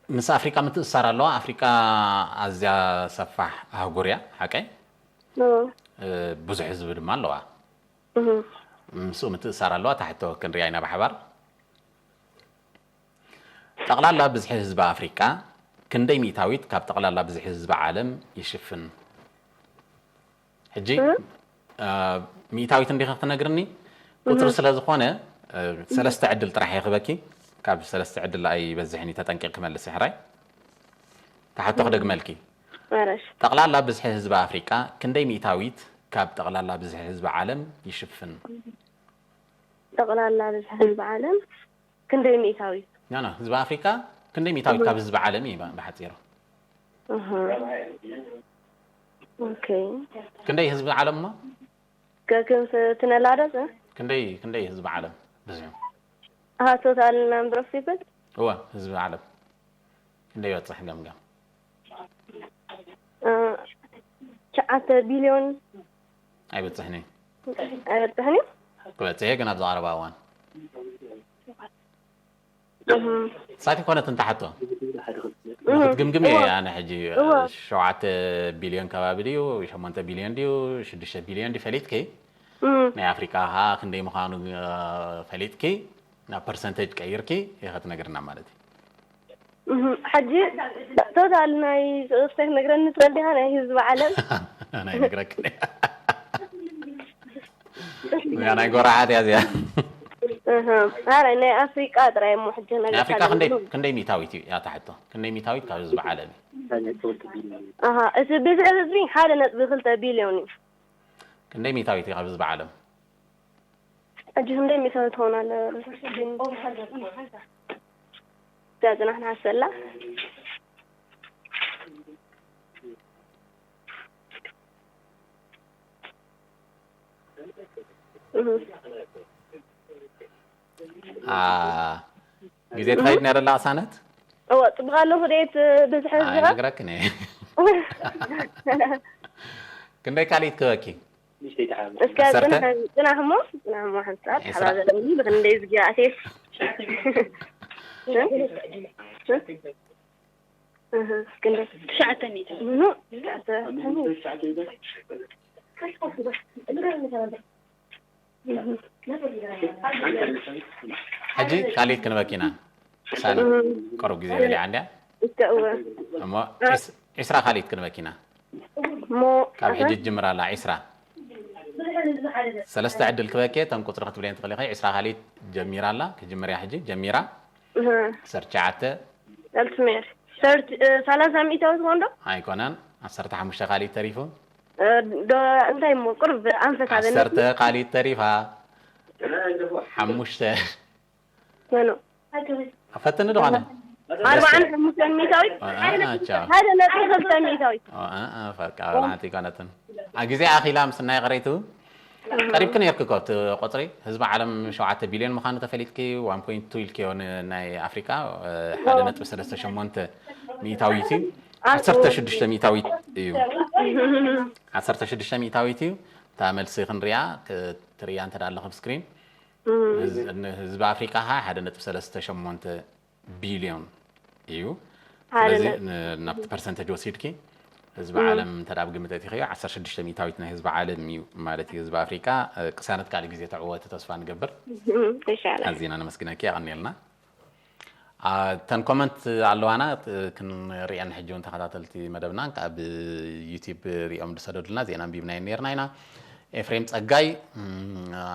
ምስ ኣፍሪቃ ምትእሳር ኣለዋ። ኣፍሪቃ ኣዝያ ሰፋሕ ኣህጉር እያ። ሓቀይ? ብዙሕ ህዝቢ ድማ ኣለዋ። ምስኡ ምትእሳር ኣለዋ። ታሕቶ ክንሪኣ ኢና ብሓባር። ጠቕላላ ብዝሒ ህዝቢ ኣፍሪቃ ክንደይ ሚእታዊት ካብ ጠቕላላ ብዝሒ ህዝቢ ዓለም ይሽፍን? ሕጂ ሚእታዊት እንዲኻ ክትነግርኒ? ቁፅሪ ስለ ዝኾነ ሰለስተ ዕድል ጥራሕ ይኽበኪ። ካብ ሰለስተ ዕድል ኣይበዝሕን እዩ። ተጠንቂቕ ክመልስ ሕራይ። ተሓቶ ክደግመልኪ። ጠቕላላ ብዝሒ ህዝቢ ኣፍሪቃ ክንደይ ሚእታዊት ካብ ጠቕላላ ብዝሒ ህዝቢ ዓለም ይሽፍን? ጠቕላላ ብዝሒ ህዝቢ ዓለም ክንደይ ሚእታዊት? ና ና ህዝቢ ኣፍሪቃ ክንደይ ሚእታዊት ካብ ህዝቢ ዓለም እዩ ብሓፂሩ? ኦኬ። ክንደይ ህዝቢ ዓለም እሞ? ከክም ትነላደስ? ክንደይ ክንደይ ህዝቢ ዓለም ብዝሑ? ኣሃ ቶታል ናምበር ኦፍ ፒፕል? እወ ህዝቢ ዓለም ክንደይ ይበፅሕ ገምገም? ትሽዓተ ቢልዮን ኣይበፅሕን እዩ። ኣይበፅሕን እዩ። ክበፅሕ እዩ ግን ኣብዚ ቀረባ እዋን ሳት ይኮነት እንተ ሓቶ ክትግምግም እየ ኣነ ሕጂ ሸውዓተ ቢልዮን ከባቢ ድዩ ሸሞንተ ቢልዮን ድዩ ሽዱሽተ ቢልዮን ድዩ ፈሊጥኪ ናይ ኣፍሪቃ ከዓ ክንደይ ምዃኑ ፈሊጥኪ ናብ ፐርሰንቴጅ ቀይርኪ ኢኸ ትነግርና ማለት እዩ። ሕጂ ቶታል ናይ ስእክተ ክነግረኒ ትበል ዲኻ ናይ ህዝቢ ዓለም ናይ ነግረክ ናይ ጎራዓት እያ እዚኣ። ኣረ ናይ ኣፍሪቃ ጥራይ እሞ ሕጂ ናይ ኣፍሪቃ ክንደይ ክንደይ ሚታዊት እዩ እያ ትሕቶ? ክንደይ ሚታዊት ካብ ህዝቢ ዓለም እዩ? ኣሃ እቲ ብዝሒ ህዝቢ ሓደ ነጥቢ ክልተ ቢልዮን እዩ። ክንደይ ሚታዊት እዩ ካብ ህዝቢ ዓለም? ሕጂ ክንደይ ሚእታዊት ትኸውን ኣለ? እዛ ጽናሕ ንሓሰላ ግዜ ትኸይድ ነያ ደላ ቅሳነት እወ ጽቡቅ ኣለኹ ደየት ብዝሒ ህዝብኻ ነግረክን እየ። ክንደይ ካልኢት ክበኪ? እስከ ዓሰርተ? ጽናሕ፣ ጽናሕ እሞ፣ ጽናሕ እሞ ሓንቲ ሰዓት ዒስራ። ሓራ ዘለኒ ብኽንደይ ዝጊ ኣቴ? እህ፣ እስክንድር። ትሽዓተ ሚእቲ። ኖ፣ ትሽዓተ። ሕጂ ካልኢት ክንበኪና ሳኒ፣ ቅሩብ ግዜ በሊዓ እንድያ። እስከ እወ። እሞ ዒስ- ዒስራ ካልኢት ክንበኪና። እሞ ካብ ሕጂ ጅምር ኣላ። ዒስራ። ሰለስተ ዕድል ክበኪ፣ እተን ቁፅሪ ክትብለየን ትኽእሊ ኢኺ። ዒስራ ካልኢት ጀሚራ ኣላ። ክጅምር እያ ሕጂ ጀሚራ። እህ፣ ዓሰርተ ትሽዓተ። ሰልስሜር። ሰርቲ፣ እ፣ ሰላሳ ሚእታዊ ትኾን ዶ? ኣይኮነን። ዓሰርተ ሓሙሽተ ካልኢት ተሪፉ። እ፣ ዶ፣ እንታይ እሞ፣ ቁርብ ኣንፈት ሃበኒ። ዓሰርተ ካልኢት ተሪፋ። ሓሙሽተ። መኑ? ፈትኒ ዶ ኾነ? ኣርባዓን ሓሙሽተን ሚእታዊት? አ፣ አ፣ ቻው። ሓደ ነጥቢ ክልተ ሚእታዊት። ኦ፣ አ፣ አ፣ ፈቃ፣ ሓንቲ ኣይኮነትን። አ፣ ግዜ ኣኺላ ምስናይ ቀረይቱ። ቀሪብኪ ነርኪ እኮ እቲ ቆፅሪ። ህዝቢ ዓለም ሸውዓተ ቢልዮን ምዃኑ ተፈሊጥኪ፣ ዋን ፖይንት ቱ ኢልኪዮ ን-፣ ናይ ኣፍሪቃ፣ እ፣ ሓደ ነጥቢ ሰለስተ ሸሞንተ ሚእታዊት እዩ። ዓሰርተ ሽዱሽተ ሚእታዊት እዩ። ዓሰርተ ሽዱሽተ ሚእታዊት እዩ። እታ መልሲ ክንሪኣ፣ ክ-፣ ትሪኣ እንተ ደኣ ኣለኹ ኣብ ስክሪን። ህዝ-፣ ን-፣ ህዝቢ ኣፍሪቃ ኸዓ ሓደ ነጥቢ ሰለስተ ሸሞንተ ቢልዮን እዩ። ሓደ ስለዚ ነጥቢ ን-፣ ናብቲ ፐርሰንተጅ ወሲድኪ ህዝቢ ዓለም እንተ ደኣ ብግምት ኣእቲኽዮ፣ ዓሰርተ ሽዱሽተ ሚእታዊት ናይ ህዝቢ ዓለም እዩ ማለት እዩ። ህዝቢ ኣፍሪቃ፣ እ፣ ቅሳነት ካልእ ግዜ ተዕወቲ ተስፋ ንገብር። ኢንሻላህ። ኣዚና ነመስግነኪ፣ የቐንየልና። አ፣ እተን ኮመንት ኣለዋና፣ እ፣ ክንሪአን ሕጂ እውን ተኸታተልቲ መደብና ካብ ዩቲዩብ ሪኦም ዝሰደዱልና ዜና ኣንቢብናየን ነርና ኢና። ኤፍሬም ጸጋይ፣ እም፣ አ፣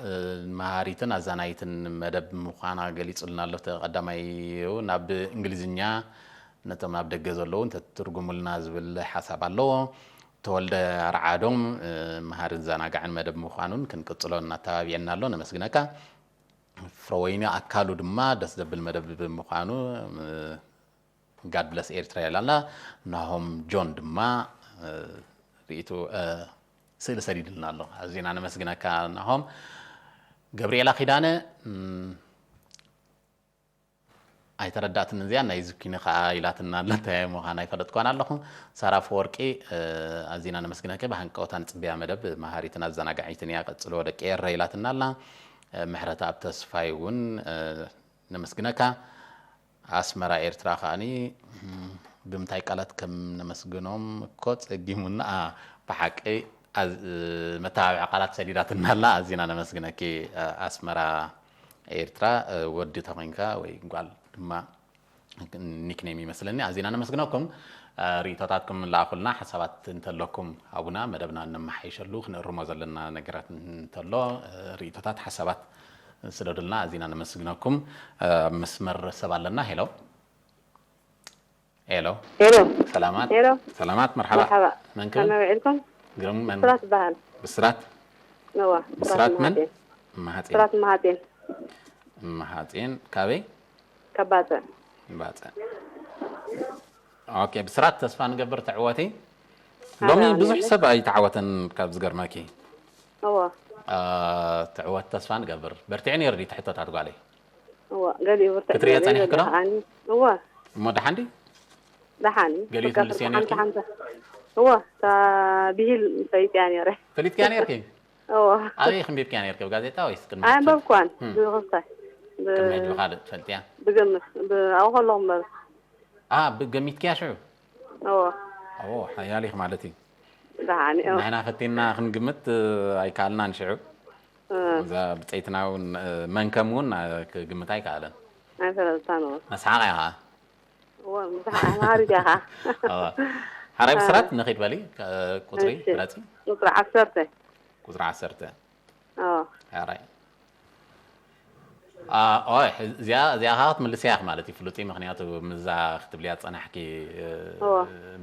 እ፣ መሃሪትን ኣዛናይትን መደብ ምዃና ገሊጹልና ኣሎ። እቲ ቀዳማይ እዩ። ናብ እንግሊዝኛ ነቶም ኣብ ደገ ዘለዉ እንተትትርጉሙልና ዝብል ሓሳብ ኣለዎ። ተወልደ ኣርዓዶም፣ እ፣ መሃርን ዘናጋዕን መደብ ምዃኑን ክንቅጽሎ እናተባብዐና ኣሎ። ነመስግነካ። ፍረወይኒ ኣካሉ ድማ ደስ ዘብል መደብ ብምዃኑ፣ እ፣ ጋድ ብለስ ኤርትራ ኢላና። ናሆም ጆን ድማ፣ እ፣ ርእይቱ፣ እ፣ ስእሊ ሰዲድልና ኣሎ። ኣዚና ነመስግነካ ናሆም። ገብርኤላ ኪዳነ፣ እም፣ ኣይተረዳእትን እዚኣ ናይ ዝኪኒ ኸዓ ኢላትና ኣላ። እንታይ ምዃና ኣይፈለጥኳን ኣለኹ። ሳራ ኣፈወርቂ፣ እ፣ ኣዚና ነመስግነኪ። ብሃንቀውታ ንጽብያ መደብ መሃሪትን ኣዘናጋዒትን እያ። ቀጽሎ ደቂ ኤረ ኢላትና ኣላ። እ፣ ምሕረተኣብ ተስፋይ እውን፣ እ፣ ነመስግነካ። ኣስመራ ኤርትራ ከኣኒ፣ እም፣ ብምንታይ ቃላት ከም ነመስግኖም እኮ ጸጊሙና። ኣ፣ ብሓቂ ኣዝ-፣ መተባብዒ ቃላት ሰዲዳትና ኣላ። ኣዚና ነመስግነኪ፣ ኣ፣ ኣስመራ ኤርትራ። እ፣ ወዲ ተኾይንካ ወይ ጓል ድማ ኒክኔም ይመስለኒ። ኣዚና ነመስግነኩም። እ፣ ርእይቶታትኩም ለኣኹልና፣ ሓሳባት እንተለኩም ሃቡና፣ መደብና እነመሓይሸሉ፣ ክንእርሞ ዘለና ነገራት እንተሎ፣ እ፣ ርእይቶታት፣ ሓሳባት ስደዱልና። ኣዚና ነመስግነኩም። እ፣ ኣብ መስመር ሰብ ኣለና። ሄሎ። ሄሎ። ሄሎ። ሰላማት። ሄሎ። ሰላማት፣ መርሓባ። መርሓባ። መን ክብል? ከመይ ውዒልኩም? ግርም መን? ብስራት ይበሃል። ብስራት? እዋ፣ ብስራት መን? መሃጼን። መሃጼን። ብስራት መሃጼን። መሃጼን። ካበይ? ከባጽዕ። ባጽዕ። ኦኬ፣ ብስራት፣ ተስፋ ንገብር ትዕወቲ። ሎሚ ኣሜን፣ ብዙሕ ኣሜን። ሰብ ኣይተዓወተን ካብ ዝገርመኪ። እዋ። አ፣ ትዕወት ተስፋ ንገብር። በርቲዑ ነይሩ ድዩ እቲ ሕቶታት ጓለይ? እዋ፣ ገሊኡ ብርትዕ ክትሪኦ ገሊኡ ጸኒሕኪ ዶ? ደሓን። እዋ። እሞ ደሓን ድዩ? ደሓን። ገሊኡ በቃ ትምልስዮ ፍርቂ ሓምሳ ነይርኪ? ሓምሳ። እዋ፣ እታ ብሂል ፈሊጥያ ነይረ። ፈሊጥክያ ነይርኪ? እዋ። ኣበይ ክንቢብክያ ነይርኪ? ኣብ ጋዜጣ ወይስ ቅድሚ ሕጂ? ኣየንበብኳን። እም። ብዝኽስታይ። ብ-፣ ቅድሚ ሕጂ ብኻልእ ትፈልጥያ? ብግምት። ብ-፣ ኣብኡ ከለኹ እምበር። አ፣ ብገሚትክያ ሽዑ? እዋ። ኦ፣ ሓያል ኢኺ ማለት እዩ። ደሓን። እዋ። ንሕና ፈቲና ክንግምት፣ እ፣ ኣይከኣልናን ሽዑ። እ። እዛ ብጸይትና እውን፣ እ፣ መንከም እውን፣ እ፣ ክግምት ኣይከኣለን። ኣይፈለጥካን እዋ። መስሓቕ ኢኻ። እዋ፣ ምስሓቕ መሃሪት ኢኻ። እዋ። ሓራይ ብስራት ንኺድ በሊ፣ እ፣ ቁጽሪ እሺ። ግለጺ። ቁጽሪ ዓሰርተ። ቁጽሪ ዓሰርተ። እዋ። ሓራይ። አ፣ ኦይ፣ እዚኣ፣ እዚኣ ኸዓ ክትምልስያ ኢኺ ማለት እዩ፣ ፍሉጥ እዩ። ምኽንያቱ ምዛ ክትብልያ ዝጸናሕኪ፣ እ፣ እዋ።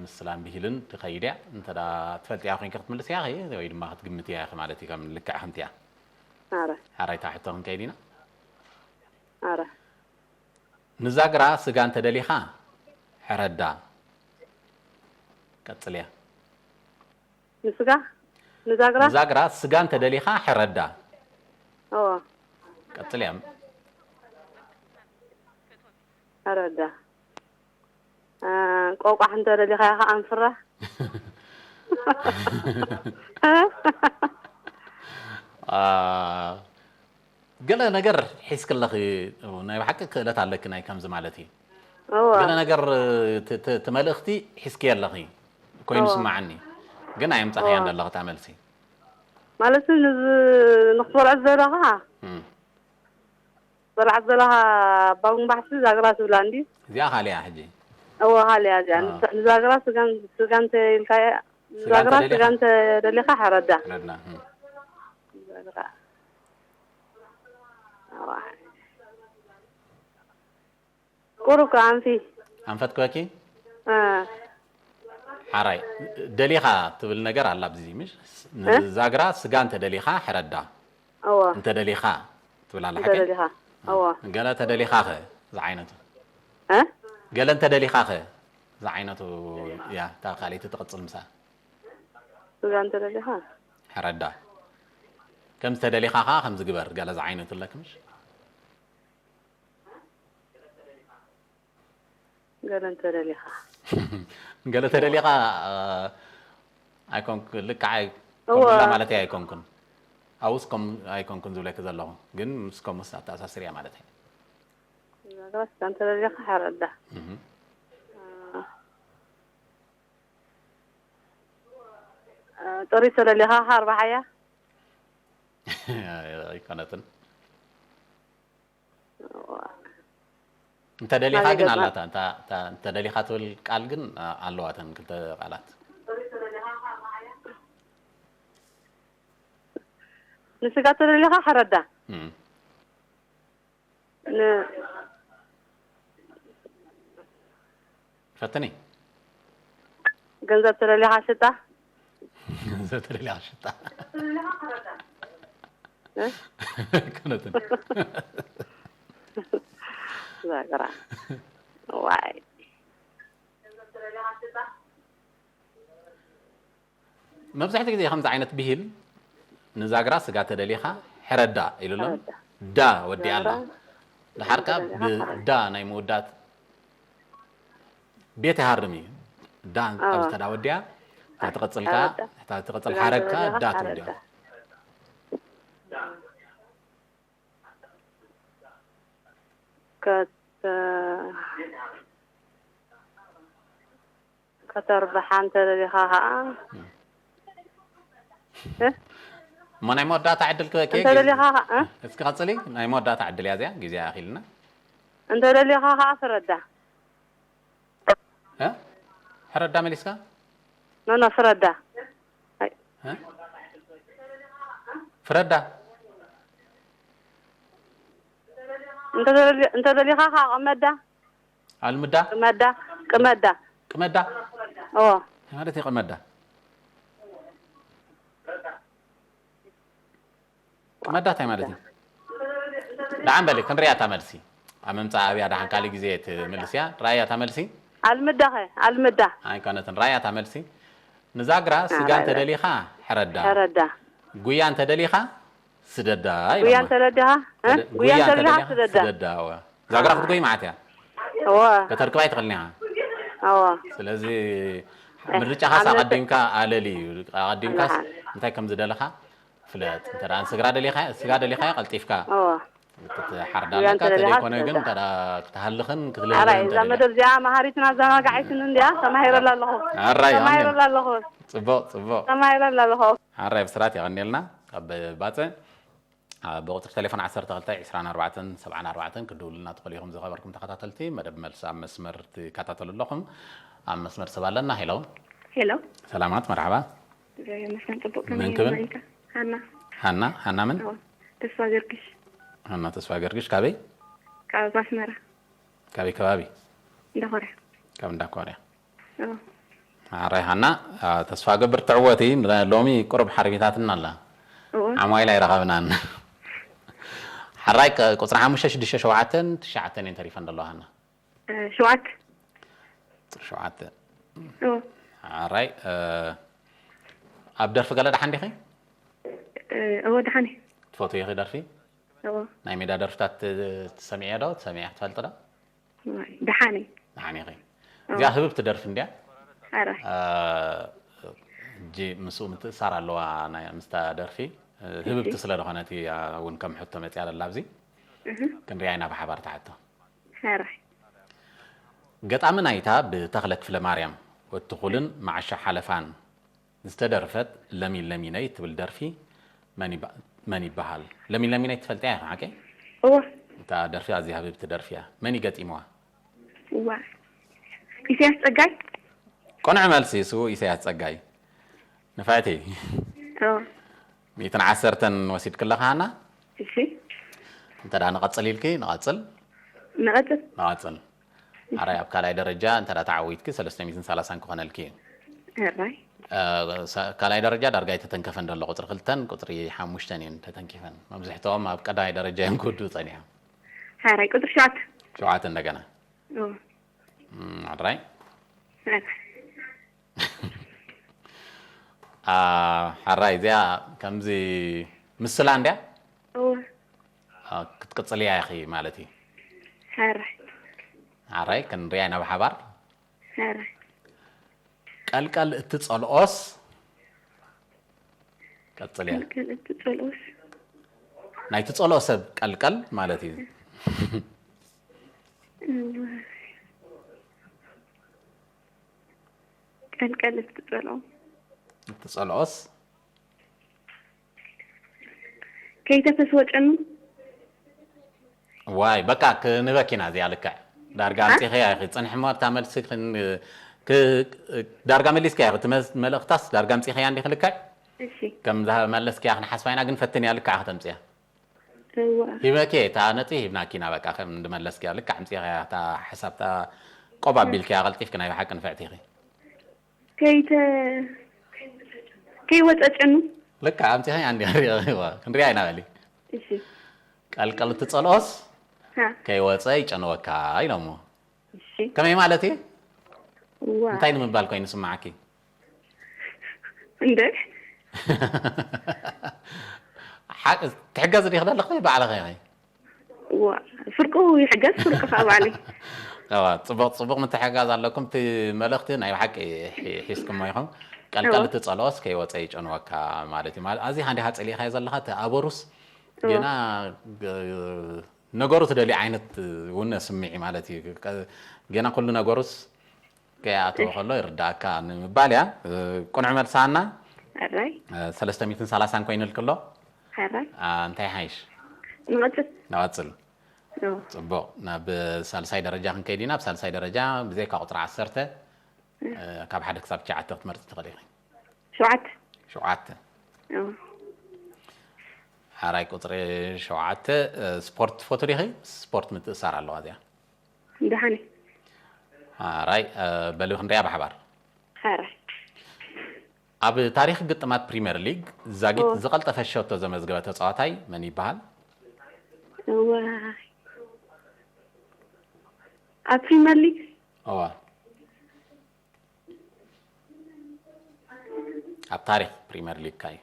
ምስላን ብሂልን ትኸይድ እያ። እንተ ደኣ ትፈልጥያ ኮይንኪ ክትምልስያ ኢኺ ወይ ድማ ክትግምትያ ኢኺ ማለት እዩ፣ ከም ልክዕ ከምቲያ። ኣረ፣ ሓራይ እታ ሕቶ ክንከይድ ኢና። ኣረ። ንዛግራ ስጋ እንተደሊኻ ሕረዳ። ቀጽልያ። ንስጋ? ንዛግራ? ንዛግራ ስጋ እንተደሊኻ ሕረዳ። እዋ። ቀጽልያ። ሕረዳ። አ፣ ቆቋሕ እንተደሊኻ ኢኻ ኣንፍራ። ገለ ነገር ሒዝኪ ኣለኺ፣ ናይ ብሓቂ ክእለት ኣለኪ ናይ ከምዚ ማለት እዩ። እወ ገለ ነገር እቲ- እቲ እቲ መልእኽቲ ሒዝኪ ኣለኺ ኮይኑ እወ። ይስማዓኒ፣ ግን ኣየምጻኽያን ዘለኺ እታ መልሲ። ማለት ንዝ ንክትበልዖ ዘለኻ እም። በልዓት ዘለኻ ባጉን ባሕሲ ዛግራ ትብላ እንዲ እዚኣ ካልያ ሕጂ እወ ካልያ እዚኣ አ። ንስ- ንዛግራ ስጋን ስጋን ተይልካ ስጋን ንዛግራ ተደሊኻ? ስጋን ተደሊኻ ሕረዳ ረድና እም። ዛግራ ኣዋ። ቁሩብ ከ ኣንፊ ኣንፈት ክበኪ እ፣ ሓራይ ደሊኻ ትብል ነገር ኣላ ኣብዚ ምሽ ንዛግራ ስጋ እንተደሊኻ ሕረዳ እወ እንተደሊኻ ትብል ኣላ ሓቂ እንተደሊኻ እወ ገለ ተደሊኻ ኸ ዝዓይነቱ እ ገለ እንተደሊኻ ኸ ዝዓይነቱ እያ እታ ካልኣይቲ ትቕጽል ምሳ ስጋ እንተደሊኻ ሕረዳ ከም ዝተደሊኻ ኸዓ ከም ዝግበር ገለ ዝዓይነቱ ኣለኪ ምሽ ገለ እንተደሊኻ ገለ ተደሊኻ ኣይኮንኩ ልክዓ እወ። ከምላ ማለት ኣይኮንኩን ኣብስ ከም ኣይኮንኩን ዝብለኪ ዘለኹ ግን ምስ ከምስ ኣተኣሳስርያ ማለት እዩ ዛግራ ስጋ እንተደሊኻ ሕረዳ እህ። ጥሪ ተደሊኻ ካርባሓያ ኣይኮነትን እንተደሊኻ ግን ኣላታ እንተ- እንተ- እንተደሊኻ ትብል ቃል ግን ኣለዋተን ክልተ ቃላት ንስጋ ተደሊኻ ሕረዳ እም። ን- ፈትኒ ገንዘብ ተደሊኻ ሽጣ ገንዘብ ተደሊኻ ሽጣ እ? ኣይኮነትን ዛግራ ዋይ መብዛሕትኡ ግዜ ከምዚ ዓይነት ብሂል ንዛግራ ስጋ ተደሊኻ ሕረዳ ኢሉሎም ሕረዳ። ዳ ወዲኣ ኣላ ዛግራ ድሓር ከኣ ተደሊኻ ሕረዳ። ብዳ ናይ ምውዳት ቤት ይሃርም እዩ ዳ ኣዎ። ኣብዚ ተዳ ወዲኣ እታ ትቕጽልካ ሕረዳ። እታ ትቕጽል ስጋ ሓረግካ ተደሊኻ ዳ ሕረዳ። ትውድኣ ከተ ከተርብሓ እንተደሊኻ ከዓ እ? እሞ ናይ መወዳእታ ዕድል ክበኪ እንተደሊኻ ከዓ እ? እስኪ ቀጽሊ ናይ መወዳእታ ዕድል እያ እዚኣ ግዜ ኣኺልና እንተደሊኻ ከዓ ፍረዳ እ? ሕረዳ መሊስካ ኖኖ ፍረዳ እ? ፍረዳ እንተደሊ- እንተደሊኻ ከዓ ቅመዳ ኣልምዳ ቅመዳ ቅመዳ ቅመዳ ኦ እንታይ ማለት እዩ ቅመዳ ቅመዳ እንታይ ማለት እዩ ደሓን በሊ ክንሪኣ እታ መልሲ ኣብ ምምፃእ ኣብያ ደሓን ካሊእ ግዜ ትምልስ እያ ራእያ እታ መልሲ ኣልምዳ ኸ ኣልምዳ ኣይኮነትን ራእያ እታ መልሲ ንዛግራ ስጋ ራእያ። እንተደሊኻ ሕረዳ ሕረዳ ጉያ እንተደሊኻ ስደዳ ጉያ ይብለና። እንተደሊኻ እ? ስደ- ጉያ እንተደሊኻ ስደዳ ስደዳ እወ ዛግራ ክትጎይ ማለት እያ እወ ከተርክባ ኣይትኽእልን ኢኻ እወ ስለዚ ምርጫኻስ ኣብ ኣቐዲምካ ኣለሊ እዩ ኣቐዲምካስ ኣለሓን። እንታይ ከም ዝደለኻ ፍለጥ እንተ ደኣ ስግራ ደሊኻ ስጋ ደሊኻ ቀልጢፍካ እወ ክትሓርዳ ጉያ ኣለካ እንተደሊኻ ተደይኮነ ግን ስደዳ። እንተ ደኣ ክትሃልኽን ክትልህልኽን ኣራይ እዛ እንተደልያ መደብ እዚኣ መሃሪትን ኣዘናጋዒትን እንዲያ ተማሂረላ ኣለኹ ኣራይ ተማሂረላ ኣለኹ ጽቡቕ ጽቡቕ ተማሂረላ ኣለኹ ሓራይ ብስራት የቐንየልና ካብ ባጽዕ ብቁፅሪ ቴሌፎን ዓሰርተ ክልተ ዕስራን ኣርባዕተን ሰብዓን ኣርባዕተን ክትድውሉልና ትኽእሉ ኢኹም ዝኸበርኩም ተኸታተልቲ መደብ መልሲ ኣብ መስመር ትከታተሉ ኣለኹም ኣብ መስመር ሰብ ኣለና ሄሎ ሄሎ ሰላማት መርሓባ መስገን ጽቡቅ መን ከመይ ክብል? ኢልካ ሃና ሃና ሃና ምን ተስፋ ገርግሽ ሃና ተስፋ ገርግሽ ካበይ ካብ ኣስመራ ካበይ ከባቢ እንዳኾርያ ካብ እንዳኮርያ እዎ ሓራይ ሃና ተስፋ ገብር ትዕወቲ ሎሚ ቁሩብ ሓርቢታትና ኣላ እዎ ዓማዊል ኣይረኸብናን ሓራይ ቁፅሪ ሓሙሽተ ሽዱሽተ ሸውዓተን ትሽዓተን እየን ተሪፈን ዘለዋ ሃና ሸውዓተ ሸውዓተ እዎ ሓራይ ኣብ ደርፊ ገለ ደሓን ዲኺ እዎ ደሓን ትፈትዊ ኢኺ ደርፊ እዎ ናይ ሜዳ ደርፍታት ትሰሚዕዮ ዶ ትሰሚዐ ትፈልጢ ዶ ደሓን ደሓን ኢኺ እዚኣ ህብብቲ ደርፊ እንድያ ሓራይ ሕጂ ምስኡ ምትእሳር ኣለዋ ናይ ምስታ ደርፊ ህብብቲ ስለ ዝኾነት እያ እውን ከም ሕቶ መፅያ ዘላ ኣብዚ። ክንሪኣ ኢና ብሓባር ትሓቶ። ገጣሚ ናይታ ብተኽለ ክፍለ ማርያም ወትኹልን መዓሻ ሓለፋን ዝተደርፈት ለሚን ለሚነይ ትብል ደርፊ መን ይባ- መን ይበሃል? ለሚን ለሚነይ ትፈልጥያ ኢኻ ሓቀይ? እወ እታ ደርፊ ኣዝያ ህብብቲ ደርፊ እያ። መን ይገጢምዋ? እዋ ኢሳያስ ጸጋይ ቆንዕ መልሲ ስው ኢሳያስ ጸጋይ። ንፍዕቲ እወ ሚእትን ዓሰርተን ወሲድክለኻ ሃና? እሺ እንተ ደኣ ንቐጽል ኢልኪ ንቐጽል ንቐጽል ንቐጽል ኣራይ ኣብ ካልኣይ ደረጃ እንተ ደኣ ተዓዊትኪ ሰለስተ ሚእትን ሰላሳን ክኾነልኪ እዩ። ራይ ካልኣይ ደረጃ ዳርጋ ኣይተተንከፈን ዘሎ ቁፅሪ ክልተን ቁፅሪ ሓሙሽተን እየን ተተንኪፈን። መብዝሕትኦም ኣብ ቀዳማይ ደረጃ እዮም ክውድኡ ፀኒሖም። ራይ ቁፅሪ ሸውዓተ ሸውዓተ እንደገና እወ ኣድራይ ሓራይ እዚኣ ከምዚ ምስላ እንድያ ክትቅፅልያ ኢኺ ማለት እዩ። ሓራይ ክንሪኣ ኢና ብሓባር። ቀልቀል እትፀልኦስ ቀፅልያ ቀልቀል እትፀልኦስ ናይ ትፀልኦ ሰብ ቀልቀል ማለት እዩ። ቀልቀል እትፀልኦ እትፀልኦስ ከይተፈስወጨኑ ዋይ በቃ ክንበኪና እዚኣ ልክዕ ዳርጋ ኣምፂኸያ ኢኺ ፅንሕሞ እታ መልሲ ክን- ክ- ዳርጋ መሊስካ ኢኺ እቲ መስ- መልእኽታስ ዳርጋ ኣምፂኸያ እንዲኺ ልክዕ እሺ ከም ዝመለስክያ ክንሓስባ ኢና ግን ፈትንያ ልክዓ ከተምፅያ እዋ ሂበኪ እታ ነፂ ሂብናኪና በቃ ከም እንድመለስክያ ልክዕ ኣምፂኸያ እታ ሓሳብታ ቆብ ኣቢልክያ ቀልጢፍኪ ናይ ብሓቂ ንፍዕቲ ኢኺ ከይተ ከይወፀጨኑ ልክዕ ኣምፂኸያ እንዲ ክንሪኣ ኢና በሊ እሺ ቀልቀል እትፀልኦስ ሃ ከይወፀ ይጨንወካ ኢሎሞ እሺ ከመይ ማለት እዩ እዋ እንታይ ንምባል ኮይኑ ስማዓኪ እንደ ሓ- ትሕገዝ ዲኺ ዘለኺ ባዕልኺ ኢኺ እዋ ፍርቁ ይሕገዝ ፍርቁ ከዓ ባዕለይ እዋ ፅቡቅ ፅቡቅ ምትሕጋዝ ኣለኩም እቲ መልእኽቲ ናይ ብሓቂ ሒ- ሒዝኩሞ ኢኹም ቀልቀል እቲ ፀልኦስ ከይወፀ ይጨንወካ ማለት እዩ ማለት ኣዚኻ እንዲኻ ፀሊእኻዮ ዘለኻ እቲ ኣበሩስ ገና ግ- ነገሩ ትደልዩ ዓይነት እውን ስምዒ ማለት እዩ ቀ- ገና ኩሉ ነገሩስ ከይኣተወ ከሎ ይርዳእካ ንምባል እያ። ቁኑዕ መልሲ ሃና ሕራይ ሰለስተ ሚእትን ሰላሳን ኮይኑልኪ ኣሎ። ሕራይ እንታይ ሓይሽ? ንቐፅል ንቐፅል። ኦ፣ ፅቡቕ ናብ ሳልሳይ ደረጃ ክንከይድ ኢና። ኣብ ሳልሳይ ደረጃ ብዘይካ ቁፅሪ ዓሰርተ ካብ ሓደ ክሳብ ትሽዓተ ክትመርፂ ትኽእሊ ኢኺ። ሸውዓተ ሸውዓተ ኦ፣ ሓራይ ቁፅሪ ሸውዓተ ስፖርት ትፈቱ ዲኺ? ስፖርት ምትእሳር ኣለዋ እዚኣ። ደሓነ ራይ በሉ ክንሪኣ ብሓባር። ሕራይ ኣብ ታሪኽ ግጥማት ፕሪምየር ሊግ ዛጊት ኦ። ዝቐልጠፈ ሸቶ ዘመዝገበ ተጻዋታይ መን ይበሃል? እዋ ኣብ ፕሪምየር ሊግ እዋ ኣብ ታሪኽ ፕሪምየር ሊግ ካዩ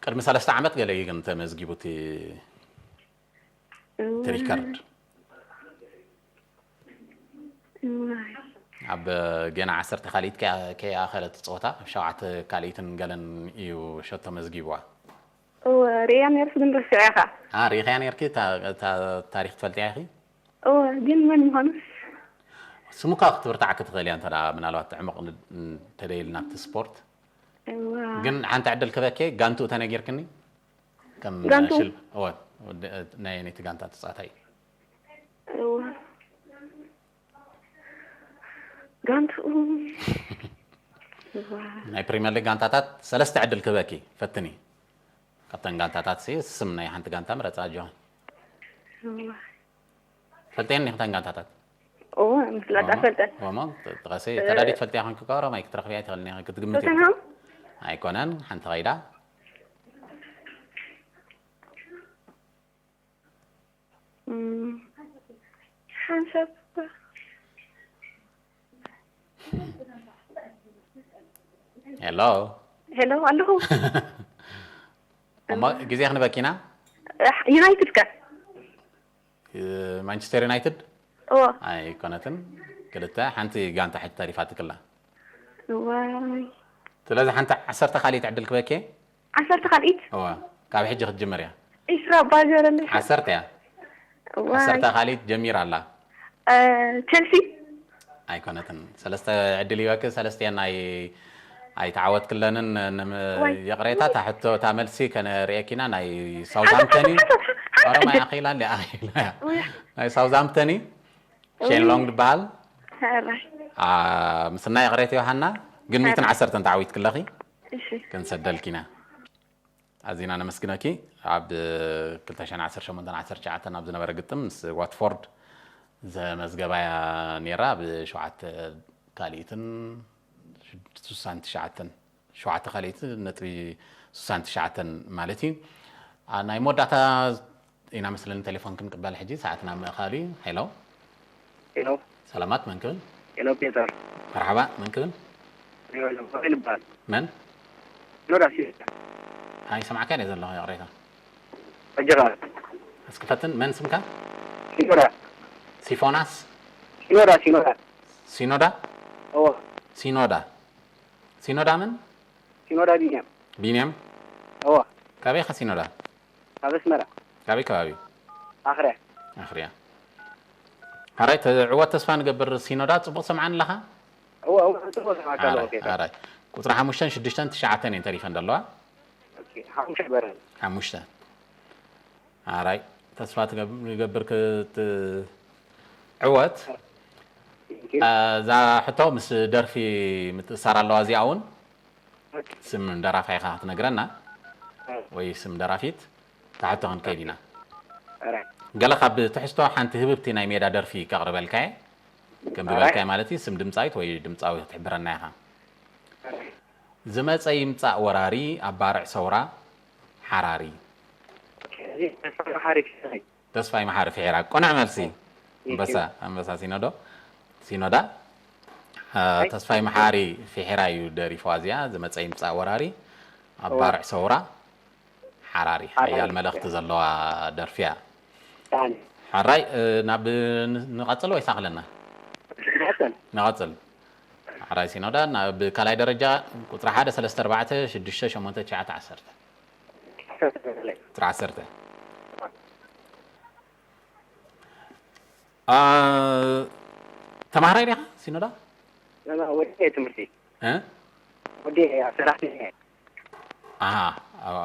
ቅድሚ ሰለስተ ዓመት ገለ እዩ ግን ተመዝጊቡ እቲ እቲ ሪከርድ ኣብ ገና ዓሰርተ ካልኢት ከይኣኸለት ፀወታ ኣብ ሸውዓተ ካልኢትን ገለን እዩ ሸቶ መዝጊብዋ። እወ ርእያ ነርስ ግን ረሲዐ ኢኻ ሪኢኻያ ነርኪ እታ ታሪክ ትፈልጥያ ኢኺ? እወ ግን መን ምዃኑስ ስሙካ ክትብርታዕ ክትኽእል እያ እንተ ምናልባት ዕምቕ ተደይልና ኣብቲ ስፖርት እወ ግን ሓንቲ ዕድል ክበኬ ጋንትኡ ተነጊርክኒ ከም ጋንትኡ? ሽል እወ ናይ ነቲ ጋንታ ተጻታይ እወ ጋንትኡ እወ ናይ ፕሪምየር ሊግ ጋንታታት ሰለስተ ዕድል ክበኪ ፈትኒ ካብተን ጋንታታት ሲ ስም ናይ ሓንቲ ጋንታ ምረጻ ጆን እወ ፈልጠየን ኒክተን ጋንታታት እወ ምፍላጥ ኣፈልጠን ወሞ ጥቐሲ ተዳዲት ፈልጥያ ኮንኪ ከረማይ ክትረኽብያ ኣይትኽእልን ኢኺ ክትግምት ኢኺ ቶተንሃም ኣይኮነን ሓንቲ ኸይዳ ሓንሳብ ሄሎ ሄሎ ኣለኹ እሞ ግዜ ክንበኪና ዩናይትድ ከ ማንቸስተር ዩናይትድ እዎ ኣይኮነትን ክልተ ሓንቲ ጋንታ ሕጂ ተሪፋትክላ። ዋይ ስለዚ ሓንቲ ዓሰርተ ካልኢት ዕድል ክበኬ። ዓሰርተ ካልኢት እዋ ካብ ሕጂ ክትጅምር እያ። ዒስራ ባጀረለይ ዓሰርተ እያ። ዋይ ዓሰርተ ካልኢት ጀሚራ ኣላ። ቸልሲ ኣይኮነትን። ሰለስተ ዕድል ይበክ ሰለስተ ናይ ኣይተዓወትክለንን። ወይ። ይቕሬታ ታሕቶ እታ መልሲ ከነርእየኪና ናይ ሳውዝሃምፕተን እዩ። ኦሮማይ ኣኺላ እንዲ ኣኺላ እያ። ናይ ሳውዝሃምፕተን እዩ። ሼን ሎንግ ድበሃል። ሕራይ ምስና ይቕሬት ዮሃና ግን ሚትን ዓሰርተን ተዓዊትክለኺ እሺ ክንሰደልኪና። ኣዚና ነመስግነኪ። ኣብ ክልተ ሽሕን ዓሰርተ ሸሞንተን ዓሰርተ ትሽዓተን ኣብ ዝነበረ ግጥም ምስ ዋትፎርድ ዘመዝገባያ ነይራ። ብሸውዓተ ካልኢትን ስሳን ትሽዓተን ሸውዓተ ካልኢት ነጥቢ ስሳን ትሽዓተን ማለት እዩ። ኣ፣ ናይ መወዳእታ ኢና መስለኒ ቴሌፎን ክንቅበል ሕጂ ሰዓትና ምእኻሉ እዩ። ሄሎ ሄሎ ሰላማት መን ክብል? ሄሎ ፔተር መርሓባ መን ክብል? ሪዮሎ ሞባይል ይበሃል መን? ኖዳ ሲስተር ኣይሰማዕካን እየ ዘለኹ ይቕሬታ። በጀኻ እስኪ ፈትን መን ስምካ? ሲኖዳ ሲፎናስ ሲኖዳ ሲኖዳ ሲኖዳ እዎ ሲኖዳ ሲኖዳ ምን? ሲኖዳ ቢንያም ቢንያም እዎ ካበይ ኢኻ ሲኖዳ? ካብ ኣስመራ ካበይ ከባቢ? ኣኽርያ ኣኽርያ። ሓራይ ተዕወት ተስፋ ንገብር ሲኖዳ ጽቡቕ ሰምዓን ኣለኻ? እዎ እዎ ጽቡቕ ሰማዕካ ኣለዎ ኬታ ሓራይ ቁጽሪ ሓሙሽተን ሽዱሽተን ትሽዓተን እየን ተሪፈን ዘለዋ። ሓሙሽተ በረን ሓሙሽተ ሓራይ ተስፋ ትገብ- ንገብር ክትዕወት። እዛ ሕቶ ምስ ደርፊ ምትእሳር ኣለዋ እዚኣ እውን ስም ደራፋይኻ ክትነግረና ወይ ስም ደራፊት ታሕቶ ክንከይድ ኢና። ገለ ካብ ትሕዝቶ ሓንቲ ህብብቲ ናይ ሜዳ ደርፊ ከቕርበልካ እየ። ከም ዝበልካይ ማለት እዩ ስም ድምፃዊት ወይ ድምፃዊ ክትሕብረና ኢኻ። ዝመፀ ይምፃእ ወራሪ ኣብ ባርዕ ሰውራ ሓራሪ። ተስፋይ መሓሪ ፍሒራ ቅኑዕ መልሲ። ኣንበሳ ኣንበሳ ሲኖዶ ሲኖዳ ተስፋይ መሓሪ ፍሒራ እዩ ደሪፍዋ እዚኣ። ዝመፀ ይምፃእ ወራሪ ኣብ ባርዕ ሰውራ ሓራሪ ሓያል መልእኽቲ ዘለዋ ደርፊያ። ሓራይ ናብ ንቐፅል ወይስ ኣኽለና? ንቐፅል። ሓራይ ሲኖዳ ናብ ካልኣይ ደረጃ ቁፅሪ ሓደ ሰለስተ ኣርባዕተ ሽዱሽተ ሸሞንተ ትሽዓተ ዓሰርተ ቁፅሪ ዓሰርተ ተማሃራይ ዲኻ ሲኖዳ? ወዲ ትምህርቲ እ? ወዲ ሰራሕተኛ ኣሃ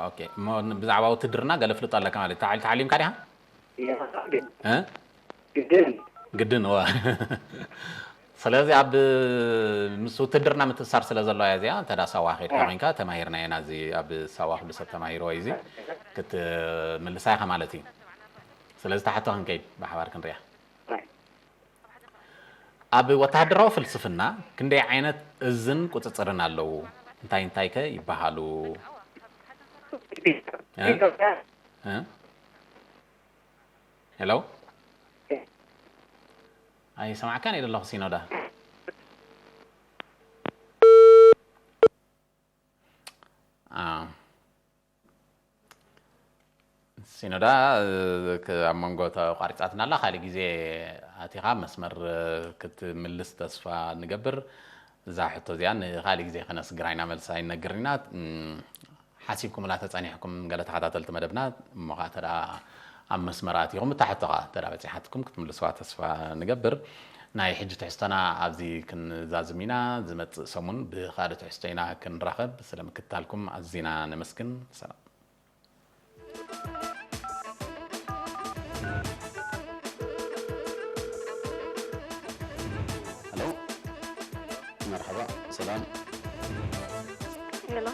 ኦኬ። እሞ ብዛዕባ ውትድርና ገለ ፍልጦ ኣለካ ማለት እዩ። ተዓል- ተዓሊምካ ዲኻ? እ? ግድን ግድን እዋ ስለዚ ኣብ ምስ ውትድርና ምትእሳር ስለ ዘለዋ እያ እዚኣ። እንተ ደኣ ሳዋ ከይድካ ኮይንካ ተማሂርና ኢና እዚ ኣብ ሳዋ ኩሉ ሰብ ተማሂርዎ እዩ እዚ ክትምልሳ ኢኻ ማለት እዩ። ስለዚ ተሓቶ ክንከይድ ብሓባር ክንሪኣ። ኣብ ወተሃደራዊ ፍልስፍና ክንደይ ዓይነት እዝን ቁጽጽርን ኣለዉ? እንታይ እንታይ ከ ይበሃሉ? እ? እ? ሄሎ ኣይሰማዕካን እየ ዘለኹ ሲኖዳ። ሲኖዳ ኣብ መንጎ ተቋሪፃትና ኣላ። ካልእ ግዜ ኣቲኻ መስመር ክትምልስ ተስፋ ንገብር። እዛ ሕቶ እዚኣ ንኻልእ ግዜ ከነስግራ ኢና፣ መልሲ ኣይንነግርን ኢና። ሓሲብኩምላ ተጸኒሕኩም ገለ ተኸታተልቲ መደብና እሞ ኸዓ ተዳ ኣብ መስመር ኣቲኹም እታ ሕቶ ኸዓ ተዳ በጺሓትኩም ክትምልስዋ ተስፋ ንገብር። ናይ ሕጂ ትሕዝቶና ኣብዚ ክንዛዝም ኢና። ዝመጽእ ሰሙን ብኻልእ ትሕዝቶ ኢና ክንራኸብ። ስለ ምክትታልኩም ኣዚና ነመስግን። ሰላም። ሄሎ መርሓባ ሰላም። ሄሎ